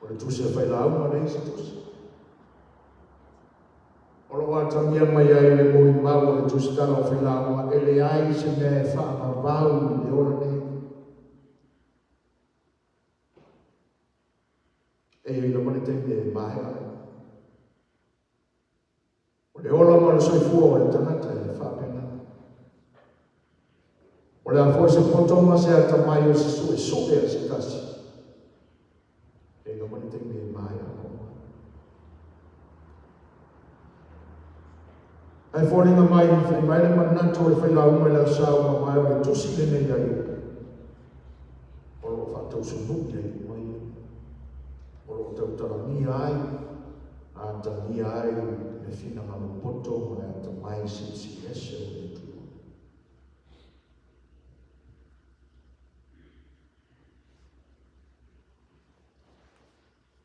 O le tusi a Failauga le isi tusi. O lo o atagia mai ai le molimau o le tusitala o Failauga e leai se mea e faavavau i le ola nei. E i ai lava le taimi e maea ai. O le ola ma le soifua o le tagata e faapena. O le a foi se poto ma se atamai o se suesue a se tasi, e lava le taimi e maea uma. Ae foliga mai, fai mai le manatu o le failauga i le aso sa ua mavae o le tusi lenei a Iopu, o lo o faatausunui ai uma ia mea, o lo o tautalagia ai, atagia ai le finagalo poto ma le atamai silisili ese o le Atua.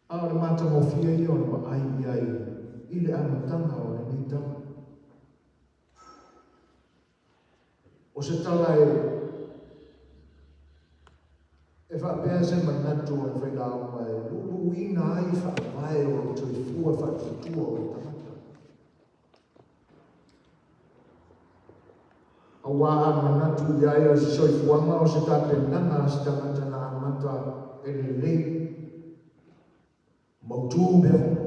A o le matagofie ia o le vaai i ai i le amataga o lenei tala. O se tala e E faapea se manatu o le failauga e luuluina ai faavae o le soifua faatuatua o le tagata. Aua a manatu i ai o se soifuaga o se tapenaga a se tagata na amata e lelei, mautū mea uma,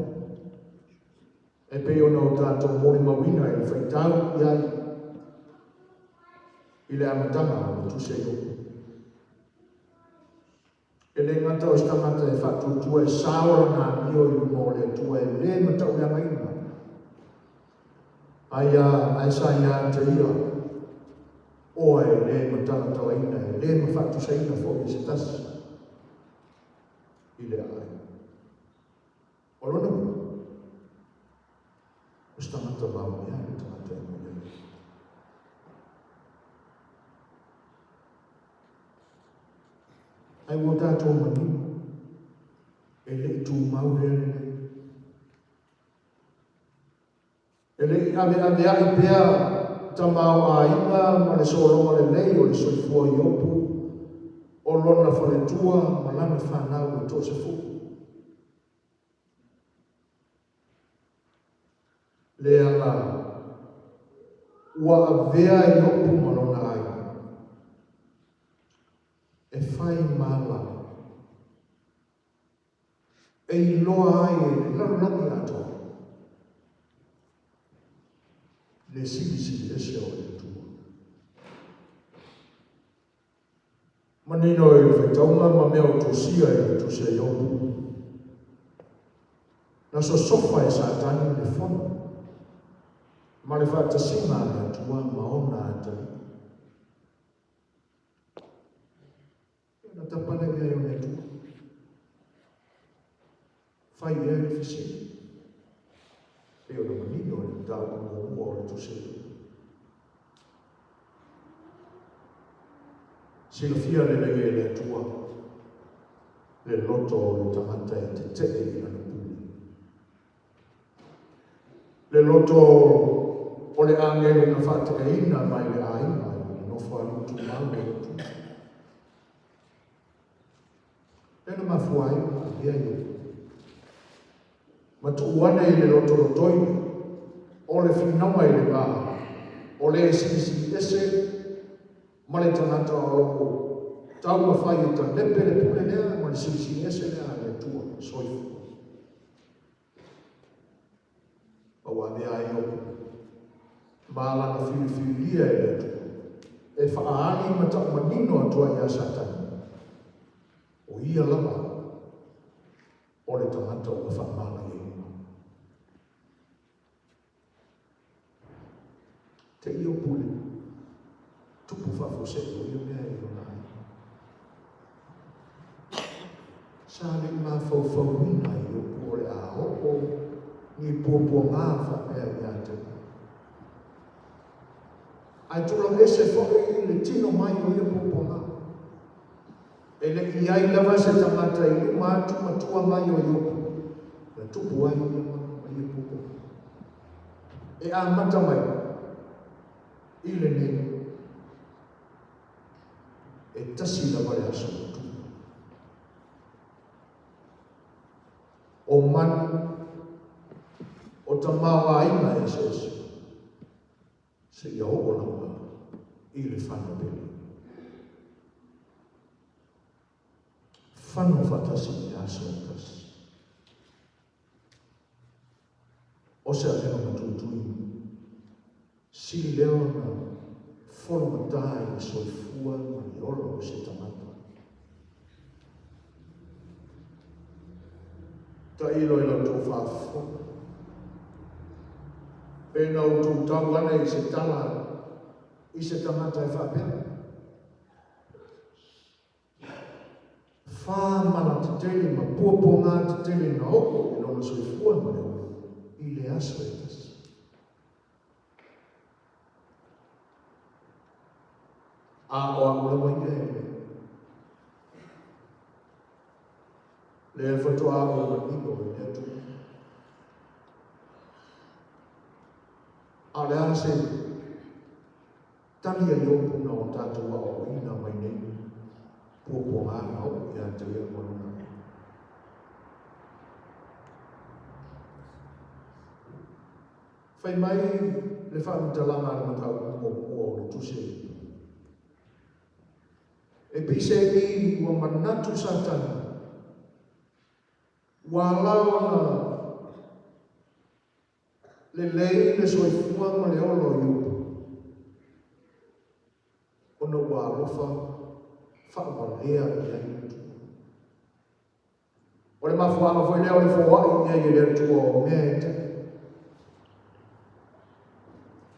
e pei ona o tatou molimauina i le faitau i ai i le amataga o le Tusi a Iopu. E le gata o se tagata e faatuatua e sao lana amio i luma o le Atua e le matauleagaina, ai a, ae sa ia te ia, oa e le matalatalaina, e le mafaatusaina foi e se tasi i le aai. O lona uiga, o se tagata maumea le tagata e mai ai. Ai ua tatou manino, e le i tumau lea lelei. E le i aveaveai pea tamaoaiga ma le sologa lelei o le soifua i Iopu, o lona faletua ma lana fanau e toasefulu. Leaga ua avea Iopu ma lona aiga e fai mala e iloa ai e le lalolagi atoa le silisili ese o le Atua. Manino i le faitauga ma mea o tusia i le Tusi a Iopu. Na sosofa e Satani le fono ma le faatasiga a le Atua ma ona atalii. Na tapa lea i ai o le Atua. Fai i ai le fesili. Pei ona manino i le mataupu muamua o le Tusi a Iopu. Silafia lelei e le Atua le loto o le tagata e tetee i lana pule. Le loto o le agelu na faateaina mai le aiga i le nofoalii tumau o le Atua. Lea na mafua ai ona avea Iopu ma tuu ane i le lotolotoi o le finauga i le va o le silisili ese ma le tagata o lo o taumafai e talepe le pule lea ma le silisili ese lea a le Atua soifua. Ma ua avea ai Iopu ma lana filifililia e le Atua e faaali ma taumanino atu ai iā Satani, o ia lava o le tagata ua faamālieina. Te i Iopu le tupu faafuasei o ia mea i lona aiga. Sa le i mafaufauina e Iopu o le a oo ni puapuaga faapea ia te ia. Ae tulaga ese foi le tino mai o ia puapuaga. E le i ai lava se tagata i luma atu ma tua mai o Iopu na tupu ai ia mana ma ia puapuaga. E amata mai i lenei e tasi lava le aso ua tupu. O manu, o tamaoaiga eseese, seia oo lava i le fano pele. Fano faatasi i le aso e tasi. O se avega matuitui, sili lea ona folomatā i le soifua ma le ola o se tagata. Tailo i la outou faafofoga. Pe na outou tau ane i se tala i se tagata e faapea. Mala tetele ma puapuaga tetele na oo i lona soifua ma le ola i le aso e tasi. A o au lava ia e le lea faatoa ou manino i lea tulaga. A o le a se tali a Iopu na o tatou aoaoina mai nei? Puapuaga na oo ia te ia ma lona aiga. Fai mai le faamatalaga a le mataupu muamua o le Tusi a Iopu, E peiseai ua manatu Satani, ua ala ona lelei le soifua ma le ola o Iopu, ona ua alofa faawalea i ai le Atua. O le mafuaaga foi lea o le foai i ai e le Atua o mea e tele,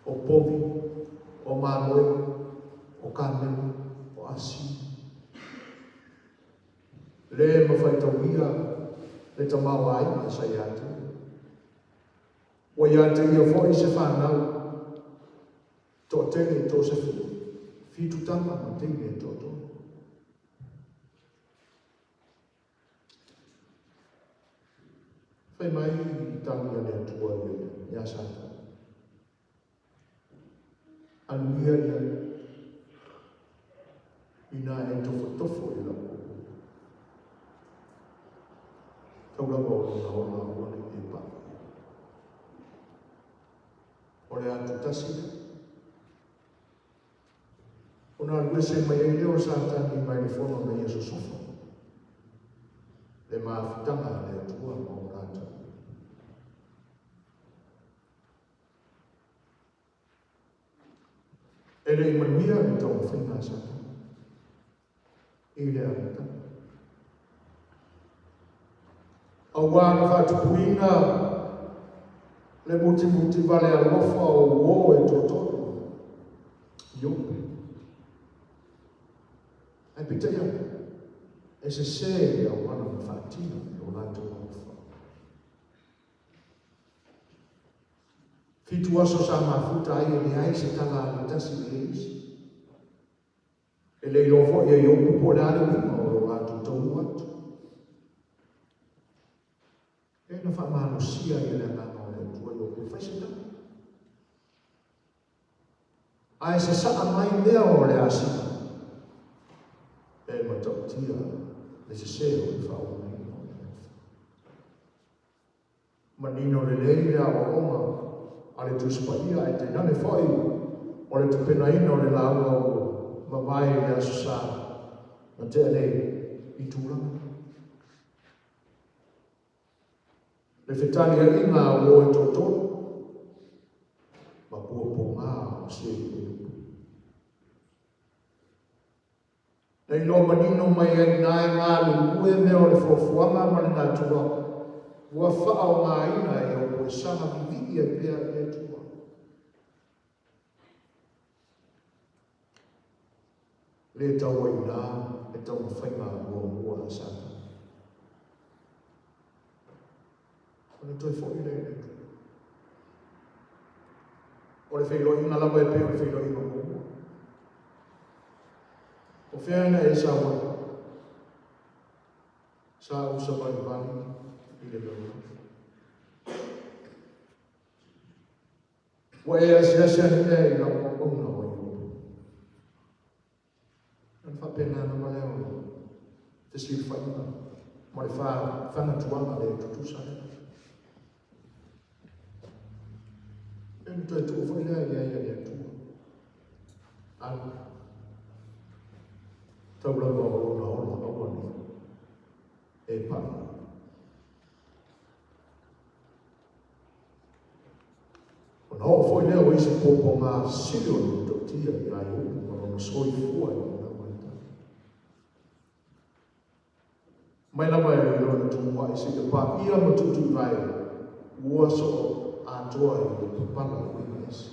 o povi, o mamoe, o kamelu, o asi. Le mafaitaulia le tamaoaiga sa ia te ia. Ua ia te ia foi se fanau toatele i toasefulu, fitu tama ma teine e toatolu. Fai mai tali a le Atua ia ia Satani. Alu ia ia inā e tofotofo i lau auauna. Tau lava o lona ola aua ne i e paʻa. O le atu tasi lea. Ona alu ese mai ai lea o Satani mai le fono na ia sosofa le mafutaga a le Atua ma o latou. E le i manuia le taumafaiga a Satani i le amataga. Auā na faatupuina le mutimuti vale alofa o uō e toatolu i Iope. Ae peitai ane, e sesē le auala na faatino i lo latou alofa. Fitu aso sa mafuta ai e leai se tala a le tasi i le isi. E le iloa foi e Iopu po o le a le uiga o lo latou taunuu atu. E na faamalosia ai e le Agaga o le Atua Iopu e fai se tala. Ae sasaa mai mea o le asina e matautia le sese o le faauigaina o le alofa. Manino lelei le aoaoga a le Tusi Paia ae tainane foi o le tapenaina o le lauga ua mavae i le Aso Sa na tea nei i tulaga nei. Le fetaliaiga a uo e toatolu ma puapuaga o se i o Iopu. Na iloa manino mai ai i ina e galulue mea o le fuafuaga ma le natura ua faaaogaina e Iopu e saga vivii ai pea i le Atua. Le tau ai ina le taumafaiga muamua a Satani. Ona toe foi lea i le Atua. O le feiloaiga lava e pei o le feiloaiga muamua. O fea na e sau ai? Sa ou savalivali i le lalolagi. Ua e asiasi ane ea i lau auauna o Iopu? Ona faapena lava lea o le fesilafaiga ma le fanatuaga le tutusa lea. E ona toe tuu foi lea i ai a le Atua. Alu. Tau lava o lona ola aua ne i e paʻa. Ona oo foi lea o isi puapuaga sili o le matautia iā Iopu ma lona soifua i lena vaitau. Mai lava i lona tumuaʻi seia paia ma tuutuuvae, ua soo atoa i le papala uiga ese.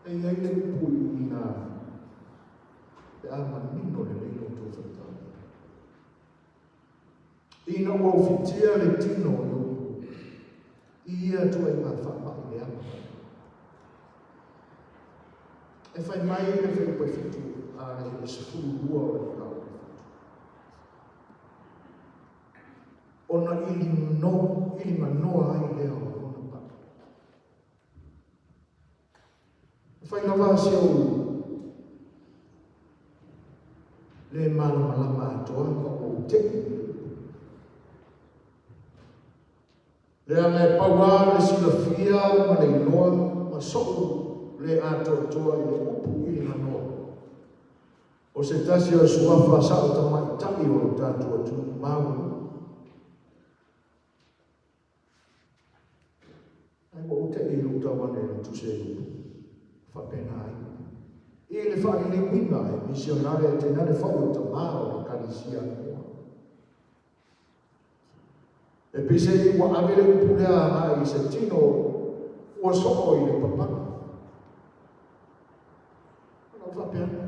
E i ai le upu i ina pe a manino lelei lo outou faitau. Ina ua ufitia le tino o Iopu i ia ituaiga faamai leaga. E fai mai le fuaiupu e fitu a le 12 o le mataupu e fitu. Ona ili no, ili manoa ai lea o lona paʻi. E fai lava si ou le malamalama atoa ma ua ou te'i i le upu. Leaga e pau lava le silafia ma le iloa ma so'u le atoatoa i le upu ilimanua. O se tasi o suafa sa'o tamaitai o lo tatou atunuu maualuga. Ae ua ou te'i i lou tau ane i le tusi a Iopu, faapena ai. I le faaliliuina e misionare e tainane foi o tamā o le Ekalesia anamua. E peiseai ua ave le upu lea agai i se tino ua soo i le papana. Ona ou faapea ane,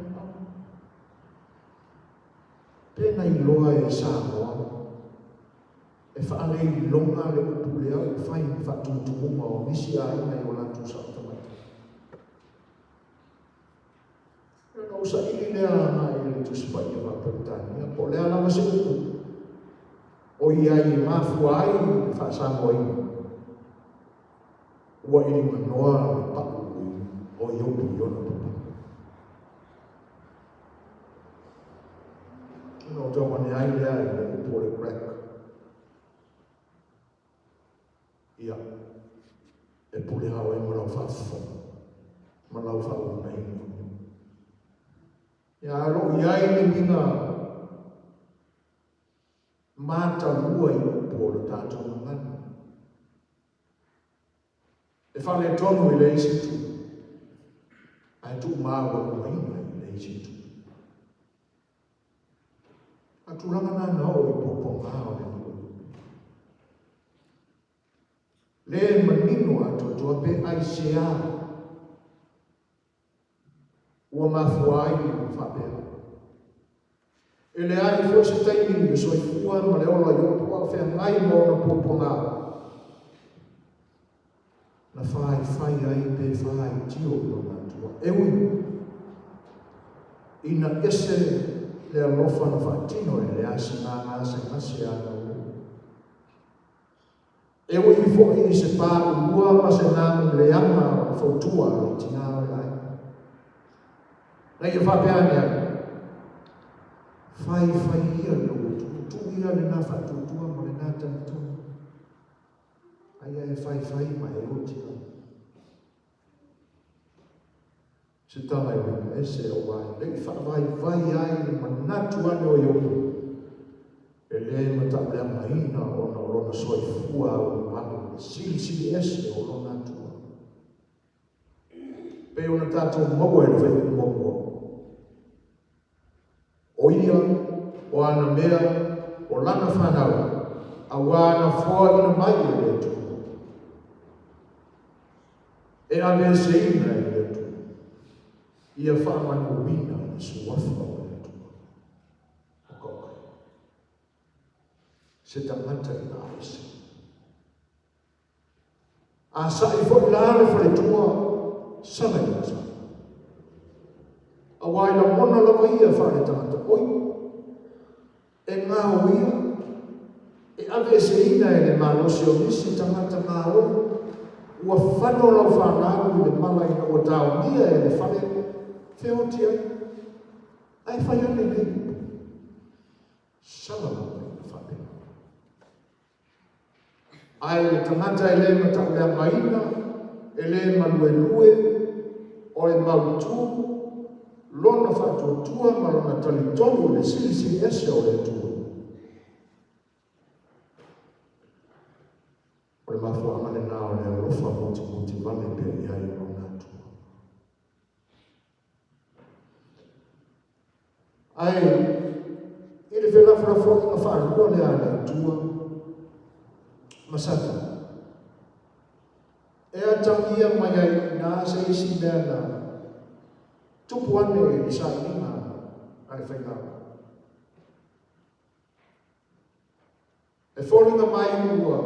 Pe na iloa e Samoa e faaleiloga le upu lea ua fai ma faatumutumuga o nisi aiga i o latou sao tamaitai. Ona ou saili lea agai i le Tusi Paia Faa-Peretania, po o le a lava se upu o i ai e mafua ai le faasamoaina, ua ilimanoa le pau o Iopu i ona papana. Ona ou tau ane ai lea i le upu o le Greek. Ia, e pule lava oe ma lau faafofoga, ma lau faauigaina. Ia, ae o lo o i ai le uiga matalua i upu o le tatou gagana. E faaletonu i le isi itu, ae tuumaualugaina i le isi itu. A tulaga na na oo i puapuaga o le alii o Iopu. Le manino atoatoa pe aisea ua mafua ai ona faapea. E leai foi se taimi i le soifua ma le ola o Iopu a o feagai ma ona puapuaga na faifai ai pe faitio i lona Atua. E ui ina ese le alofa na faatino e le asiga gasegase a Naulu. E ui foi i se paulua ma se nagu leaga o le fautua a le tinā o le aiga. Na ia faapea ane ai, Faifai ia i lou Atua, tuu ia lena faatuatua ma lena tagitonu. A ia e faifai ma e oti lava. Se tala e uiga ese auā e le i faavaivai ai le manatu ane o Iopu, e le matauleagaina ona o lona soifua aulimalo i le silisili ese o lona Atua. Pei ona tatou maua i le fuaiupu muamua, O ia, o ana mea, o lana fanau, auā na foaina mai e le Atua. E aveeseina e le Atua, ia faamanuina le suafa o le Atua. Oka oka. Se tagata ina aveese. A sa'i foi la le faletua, sala ia sa. Auā e lagona lava ia faale-tagata, oi, e gao ia, e aveeseina e le malosi o nisi tagata gaoi, ua fano lau fanau i le mala ina ua taomia e le fale, feoti ai, ae fai ane nei upu. Sala lava ina faapena. Ae le tagata e le matauleagaina, e le maluelue, o le mautu, lona faatuatua ma lona talitonu i le Silisili Ese o le Atua. O le mafuaaga lena o le alofa motimoti vale pea i ai o lona Atua. Ae i le felafolafoaiga faalua lea a le Atua ma Satani, e atagia mai ai i ina se isi mea na tupu ane i le sailiga a le faigāo. E foliga mai ua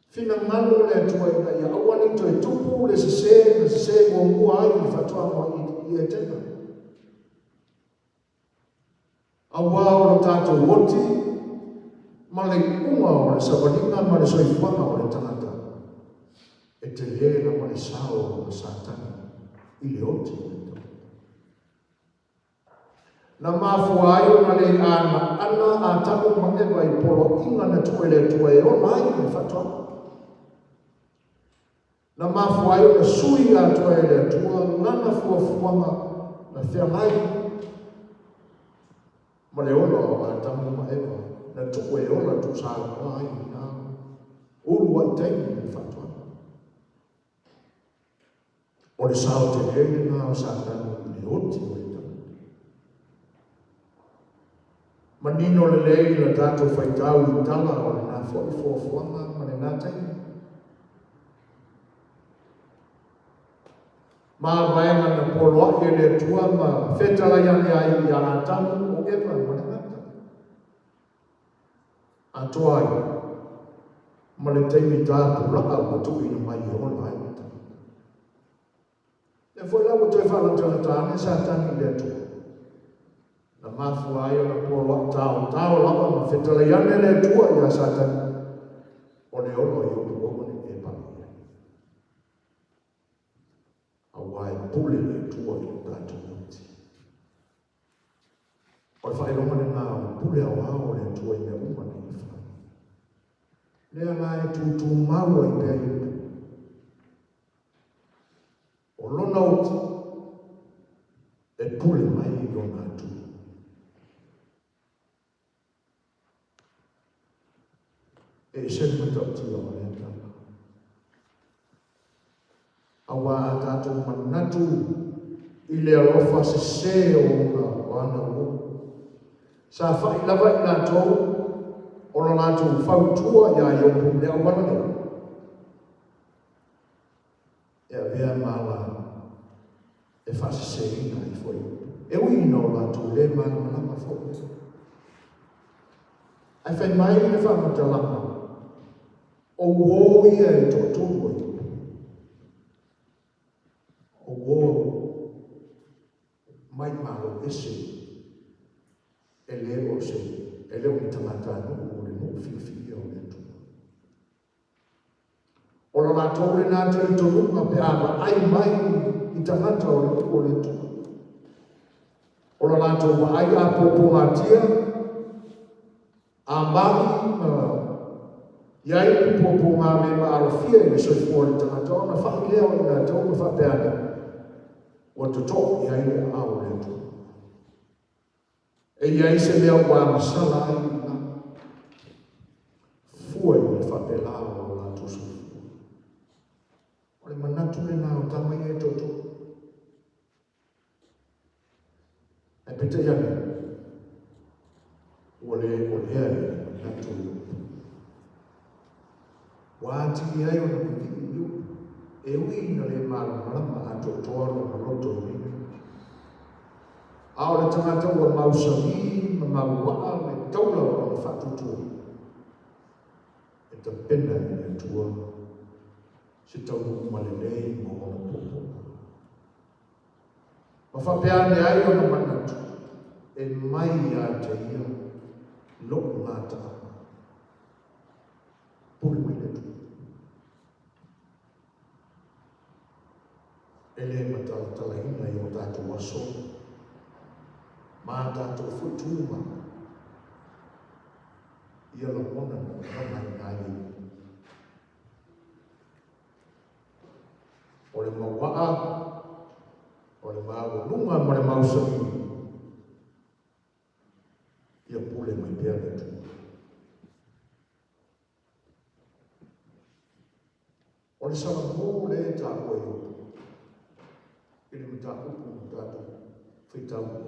Finagalo le Atua ina ia aua ne i toe tupu le sese na sese muamua ai i le faatoaga i Etena. Auā o lo tatou oti ma le iuga o le savaliga ma le soifuaga o le tagata, e telē lava le sao o Satani i le oti o le tagata. Na mafua ai ona le anaana Atamu ma Eva i poloaiga na tuu e le Atua e ola ai le faatoaga. Na mafua ai ona sui atoa e le Atua lana fuafuaga na feagai ma le ola o Atamu ma Eva, na tuu e ola tuusaunoa ai i lena uluai taimi i le faatoaga. O le sao tele lena o Satani i le oti o le tagata. Manino lelei la tatou faitau i tala o lena foi fuafuaga ma lena taimi. Mavaega na poloai e le Atua ma fetalai ane ai ia Atamu o Eva ma le gata. Atoa ai ma le taimi tapulaa ua tuuina mai e ola ai le tagata. Lea foi la ua toe faalatalata ane Satani i le Atua. Na mafua ai ona poloai taotao lava ma fetalai ane le Atua iā Satani, o le olo i Iopu aua ne i e pale i ai. Aua e pule le Atua i lo tatou oti. O le faailoga lena o le pule aoao o le Atua i mea uma na ia fai. Lea la e tutumau ai pea Iopu. O lona oti e pule mai i lona Atua. E ese le matautia o lea tala. Aua a tatou manatu i le alofa sese o ona o ana uo. Sa fa'i lava i latou o la latou fautua iā Iopu i le auala lea. E avea ma ala e faaseseina ai foi upu. E ui ina o latou le malamalama foi. Ae fai mai le faamatalaga, o uō ia e toatolu a Iopu. O uō mai malo ese e le o se e le o ni tagatanuu o le nuu filifilia o le Atua. O lo latou lena talitonuga pe a vaai mai i tagata o le nuu o le Atua. O lo latou vaai ʻāpōpōgatia, a maʻi ma i ai ni pōpōga le maalofia i le soifua o le tagata, ona faʻi lea o i latou ma faapea ane, ua totoʻo i ai le aao o le Atua. E i ai se mea ua agasala ai i ina, fua i le faapelā o lo latou soifua. O le manatu lena o tama ia e toatolu. Ae peitai ane, ua le olea i le manatu i upu. Ua atili ai ona vivii i upu, e ui ina le malamalama atoatoa lona loto i nei mea. A o le tagata ua mausali ma mauaa le taula o lona faatuatua, e tapena e le Atua se taunuuma lelei mo ona puapuaga. Ma faapea ane ai ona manatu, e mai ia te ia loʻu gataaga. Pule mai le Atua. E le matalatalaina i o tatou aso ma a tatou foi tuma ia lagona na lagona ai ai. O le mauaa, o le maualuga ma le mausali, ia pule mai pea le Atua. O le Salamo lea e taua i Iopu i le mataupu na tatou faitau ai.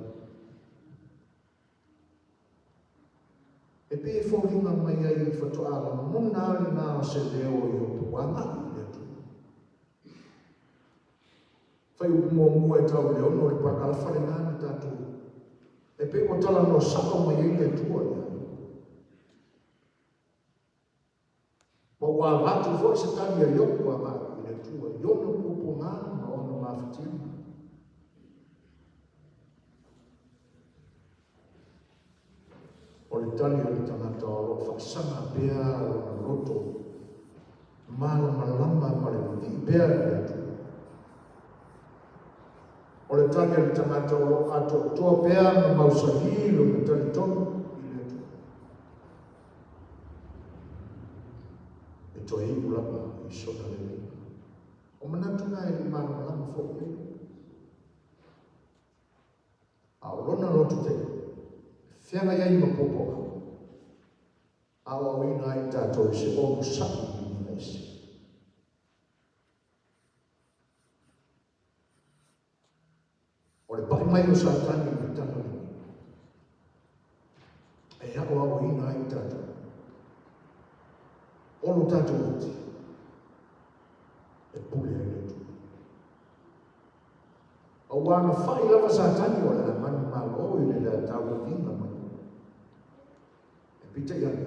E pei e foliga mai ai faatoa lagona lava lena o se leo o Iopu agai i le Atua. Fuaiupu muamua e tau i le 6 o le parakalafa lena na tatou e pei ua talanoa sao mai ai le Atua ia Iopu. Ma ua avatu foi se tali a Iopu agai i le Atua i ona puapuaga ma ona mafatiaga. O le tali a le tagata o lo o faasaga pea lona loto malamalama ma le vivii pea i le Atua. O le tali a le tagata o lo o atoatoa pea ma mausali lona talitonu i le Atua. E toe iu lava i sona leleiga. O manatu na e le i malamalama foi i ai. A o lona lototele, e feagai ai ma puapuaga, aoaoina ai tatou i se onosai viiga ese. O le pai mai o Satani i le tala lenei, e aoaoina ai tatou, o lo tatou iti, e pule ai le Atua. Auā na fai lava Satani o le a manumalo i le lea tauiviga mai. E peitai ane,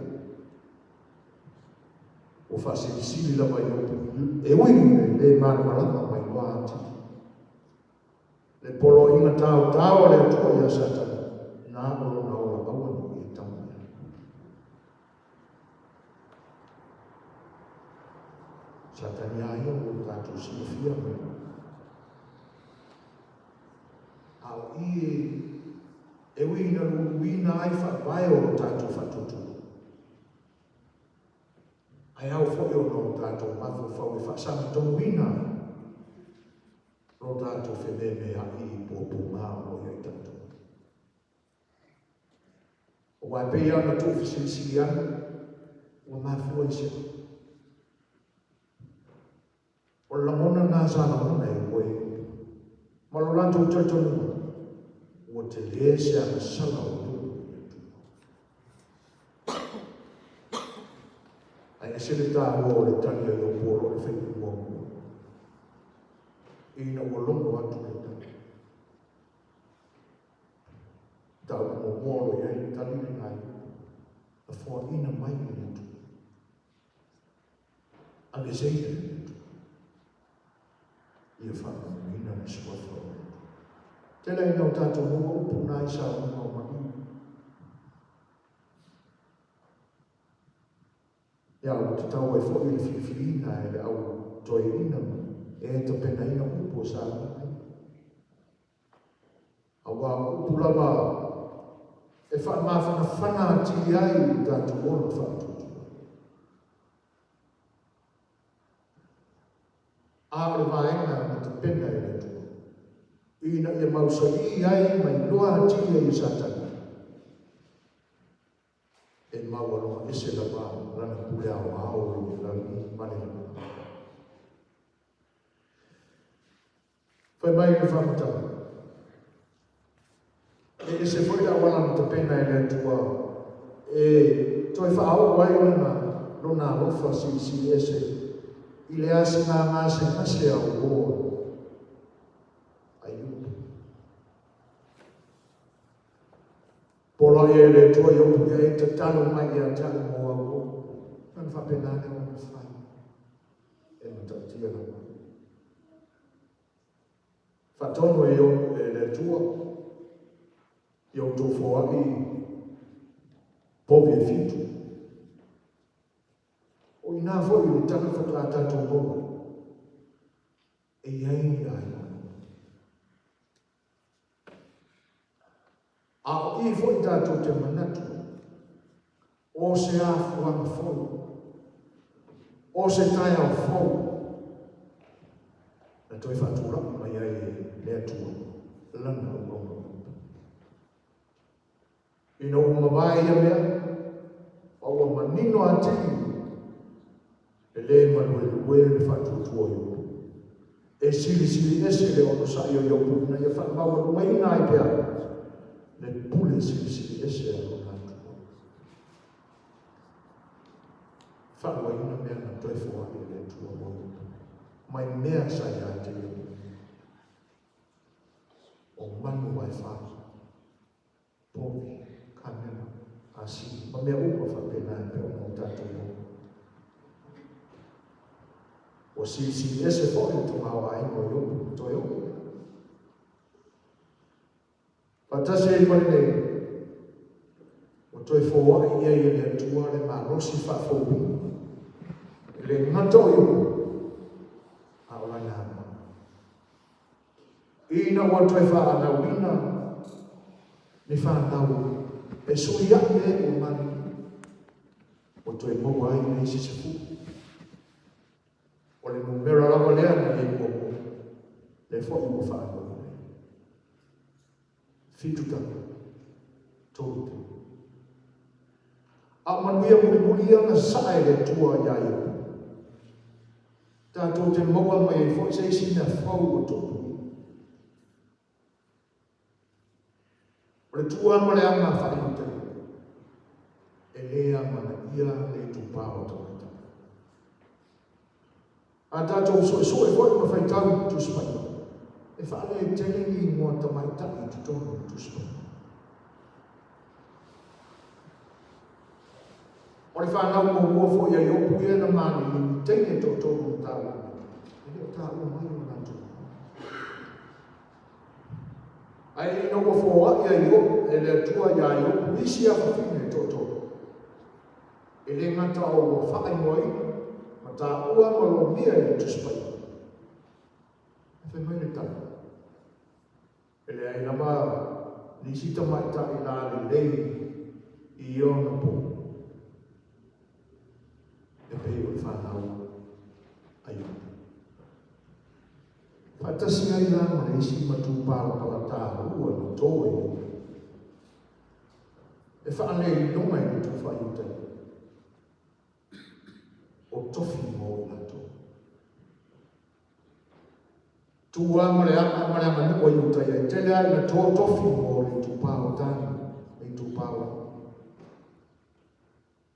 ua faasilisili lava Iopu e ui i le lē malamalama ma iloa atili. Le poloaiga taotao a le Atua iā Satani, na o lona ola auaneʻi e tama i ai. Satani a ia ua tatou silafia mai. A o i e ui ina luluina ai faavae o lo tatou faatuatua, ae ao foi ona o tatou mafaufau e faasagatauina ai lo tatou fememea'i i puapuaga o lo o i ai tatou. Aua e pei lava ona tuufesilisili ane, ua mafua i se a? O le lagona lena sa lagona e uo e Iopu, ma lo latou talitonuga, ua tele se agasala o Iopu i le Atua. Ae ese le taua o le tali a Iopu o lo o le faiva muamua, ina ua logo atu le tali. Mataupu muamua o lo o i ai le tali lena i Iopu, na foaina mai e le Atua. Aveseina e le Atua. Ia faamanuiina le suafa o le Atua. Tele ina o tatou maua upu na i saunoaga o maliu. Ia ua tatau ai foi le filifiliina e le au toeaina ma e tapenaina upu o saunoaga ia. Aua o upu lava e faamafanafana atili ai lo tatou ola faatuatua. A o le vaega na tapena e le Atua, ina ia mausali ai ma iloa atili ai e Satani, e maualuga ese lava lana pule aoao i le lagi ma le lalolagi. Fai mai le faamatalaga, E ese foi le auala na tapena e le Atua e toe faaoo ai lana lona alofa silisili ese i le asiga gasegase a uō a Iopu. Poloai ai le Atua Iopu ia e tatalo mai ia te au mo au uō. Ona faapena lea ona fai e matautia lava. Faatonu e e le Atua ia outou foai povi e fitu. O ina foi i le tala faatoa tatou maua e i ai le aiga. A o i foi tatou te manatu o se afuaga fou, o se taeao fou, na toe faatulai mai ai e le Atua lana auauna Iopu. Ina ua mavae ia mea, ma ua manino atili e lē maluelue le faatuatua o Iopu. E silisili ese le onosai o Iopu ina ia faamaualugaina ai pea le pule silisili ese a lona Atua. Faaluaina mea na toe foai e le Atua mo Iopu, mai mea sa ia te Iopu. O manu vaefā, povi, kamela, asili, ma mea uma faapena e pei ona o tatou maua. Ua silisili ese foi le tamaoaiga o Iopu ma toe oo. Faatasi ai ma lenei, ua toe foai i ai e le Atua le malosi faafouina, e le gata o Iopu, a o lana ama. Ina ua toe faanauina ni fanau e suiaʻi e ua maliliu, ua toe maua ai le isi 10. O le numera lava lea na i ai muamua, lea foi ua faanau nei. 7 tama, 3 teine. A o manuia mulimuli ia na sasaa e le Atua iā Iopu, tatou te maua mai ai foi se isi mea fou ua tupu. O le tua ma le aga faa-Iutaia, e lē amanaia le itupā o tamaitai. A tatou suesue foi ma faitau i Tusi Paia, e faaletele ni igoa tamaitai i totonu o Tusi Paia. O le fanau muamua foi a Iopu ia na maliliu i teine e toatolu na taua mai, e le o taua mai o latou igoa. Ae ina ua foai a Iopu e le Atua iā Iopu isi afafine e toatolu, e le gata o ua faaigoaina ma taua ma lomia i le Tusi Paia, ae fai mai le tala, E leai lava nisi tamaitai lalelei i ia ona pō e pei o le fanau a Iopu. Faatasi ai la ma le isi matupalapala taua na tō e Iopu, e faaleiloga i le tufa i uta o tofi mo i latou. Tu lava ma le aga ma le aganuu a Iutaia e tele ai ina tō tofi mo le itupā o Tane, le itupā o Aʻu.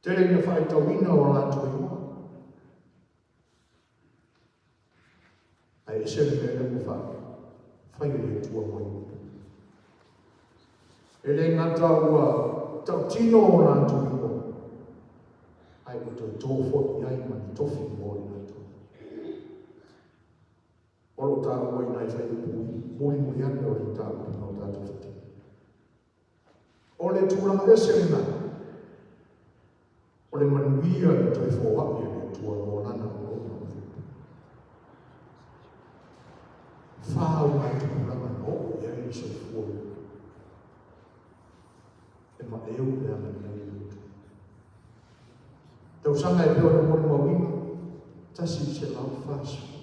Tele ina faaitauina o latou igoa. Ae ese le mea lea ua fai e le Atua mo Iopu. E le gata ua tautino o latou igoa, ae ua toe tō foi i ai ma ni tofi mo i latou. O lo o taua i nai fuaiupu mulimuli ane o le mataupu na o tatou faitauina. O le tulaga ese lena, o le manuia na toe foai e le Atua mo Lana auauna o Iopu. Fa uma tupulaga na oo i ai le soifua o Iopu. E maeu le agalelei o le Atua. Tausaga e pei ona molimauina, 140.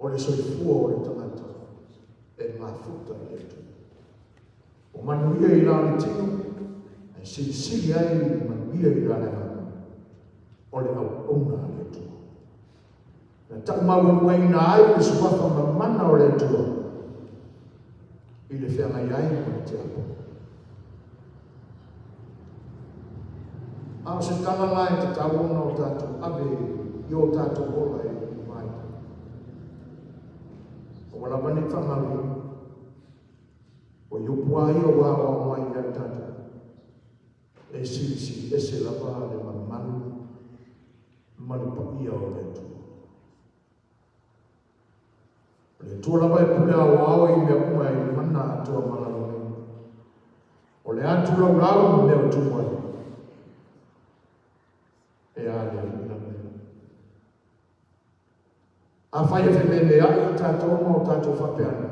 O le soifua o le tagata e mafuta i le Atua. O manuia i la le tino, ae silisili ai le manuia i la le agaga, o le auauna a le Atua. Na taumaualugaina ai le suafa mamana o le Atua i le feagai ai ma le tiakono. A o se tala la e tatau ona o tatou ave i o tatou ola e vaitau. Aua lava ne i faagaloina. O Iopu lava ia ua aoao mai ia i tatou. E silisili ese lava le mamalu ma le paia o le Atua. O le Atua lava e pule aoao i mea uma i le mana atoa ma lalo nei. O le atu laulau ma mea o tumu ai. E a le alii lava ia. Afai e fememeai i tatou ma o tatou faapea ane,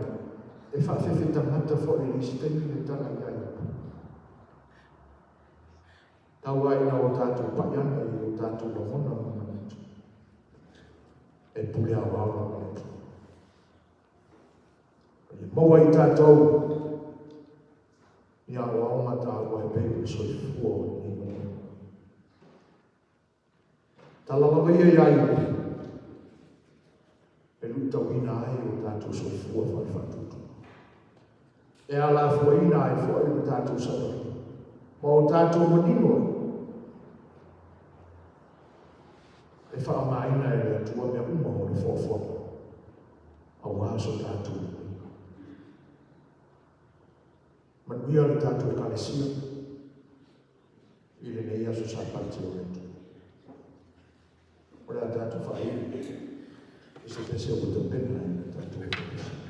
e faafefe tagata foi i le isi taimi le tala ia Iopu. Tau ai ina o tatou pai ana i o tatou lagona ma manatu. E pule aoao lava le Atua. Ia maua i tatou ni aoaoga taua e pei o le soifua o lenei mea. Tala lava ia iā Iopu, e luitauina ai o tatou soifua faale-faatuatua. E alafuaina ai foi le tatou savaliga ma o tatou manino ai e faaaogaina e le Atua mea uma o le foafoaga aua so tatou manuia. Manuia le tatou Ekalesia i lenei aso Sapati o le Atua. O le a tatou faaili i se pese ua tapena e le tatou Ekalesia.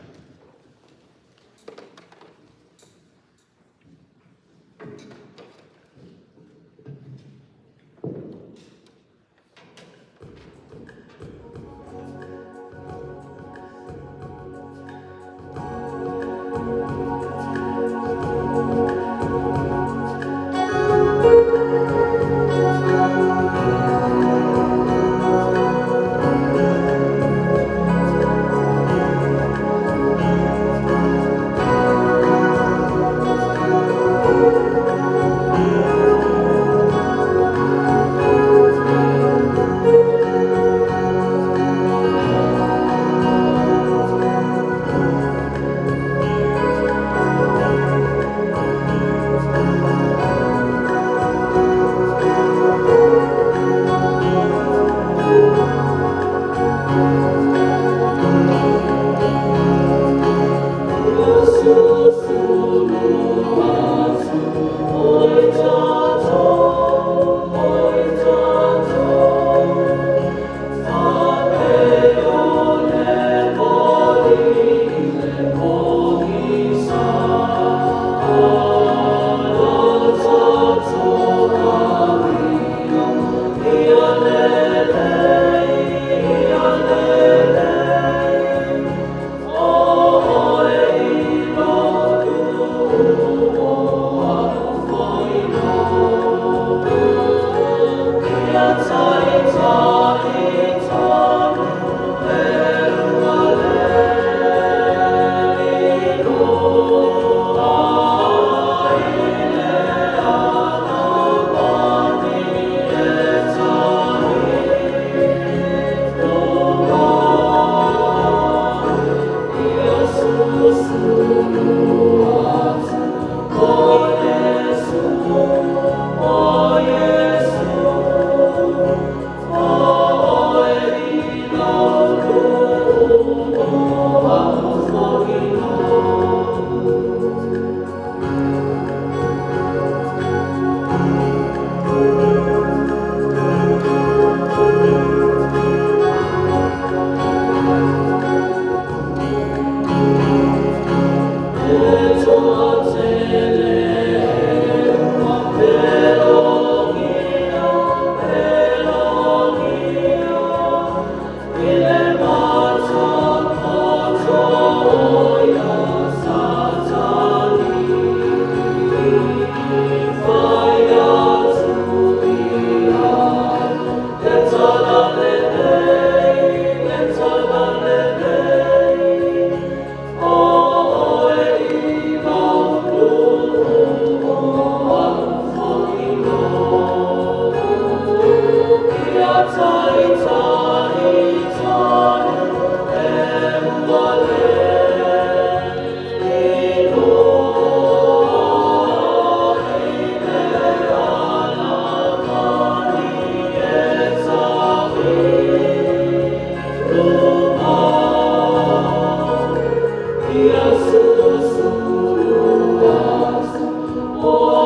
O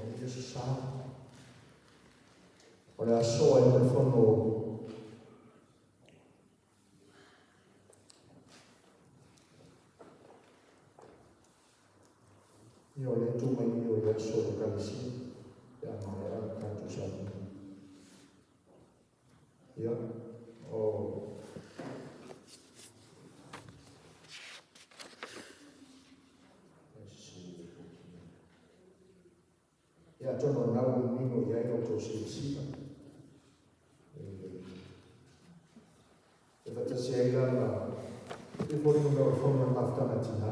lenei Aso Sa. O le aso ai ma le fono Ia o lea e tu mai nei o le aso o le Ekalesia pe a maea le tatou sauniga. Ia, o Ia, atonu o lena ua manino i ai la outou silasila. E faatasi ai la ma e foliga mai o le fono o le mafutaga a tina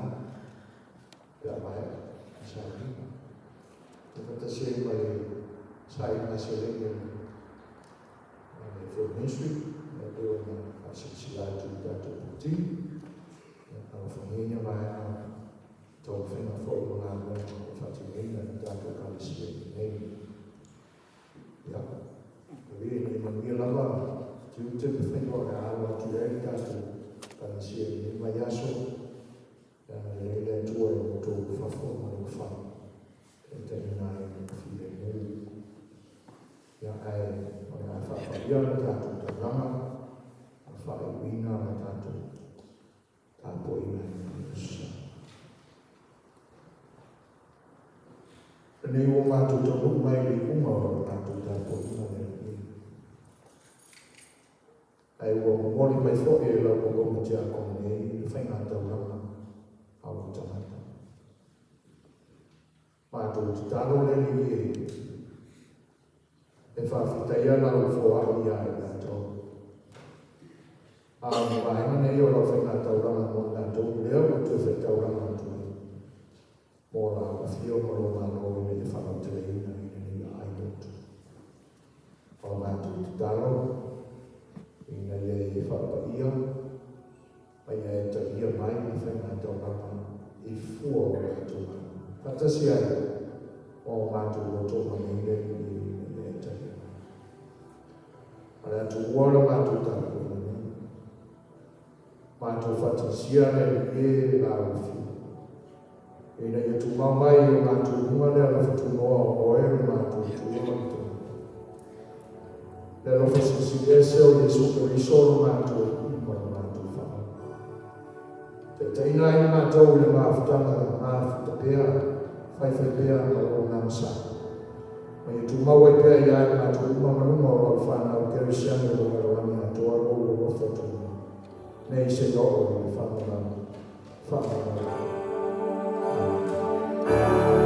pe a maea i sauniga. E faatasi ai ma le sailiga seleni a le Food Ministry e pei ona faasilasila atu i tatou putini. Alofagia ia vaega taumafaiga foi ma galuega o lo o faatinoina e le tatou Ekalesia i inei. Ia, talia ina ia manuia lava tiute ma faiva o le a alo atu i ai le tatou Ekalesia i lenei vaiaso. Ia agalelei le Atua i lo outou fafo ma le mafai e taitaina ai i lona filemu. Ia, ae o le a faapaia le tatou taulaga ma faaiuina le tatou tapuaiga i lenei aso Sa. Lenei ua matou taunuu mai i le iuga o le matou tapuaiga le Alii. Ae ua momoli mai foi e lau auauna tiakono nei le faiga taulaga a ou tagata. Matou tatalo le Alii e, e faafetaia lau foai ia i latou. A o le vaega nei o lau faigataulaga mo i latou lea ua toe faitaulaga atu ai mo lau afio ma lou Malo ina ia faalauteleina i lenei aai lotu. O la matou tatalo ina ia e faapaia ma ia e talia mai le faigataulaga i fua o latou galuega. Faatasi ai ma o matou loto ma nei le Alii ina ia e talia mai. O le atuua o le matou tapuaiga nei. Matou faatasia le Alii e le laufi. Ina ia tumau mai i o matou luga le alofa tunoa o oe o le matou Atua ma le Tagata. Le alofa silisili ese o Iesu Keriso lo matou Alii ma lo matou Faaola. Taitaiina ai matou i le mafutaga mafuta pea, faifai pea ma lou agaga sa. Ma ia tumau ai pea ia i matou uma ma luga o lau fanau kerisiano i le lalolagi atoa lou alofa tumau. Nei seia oo i le faamamalu faamamalu. Amene.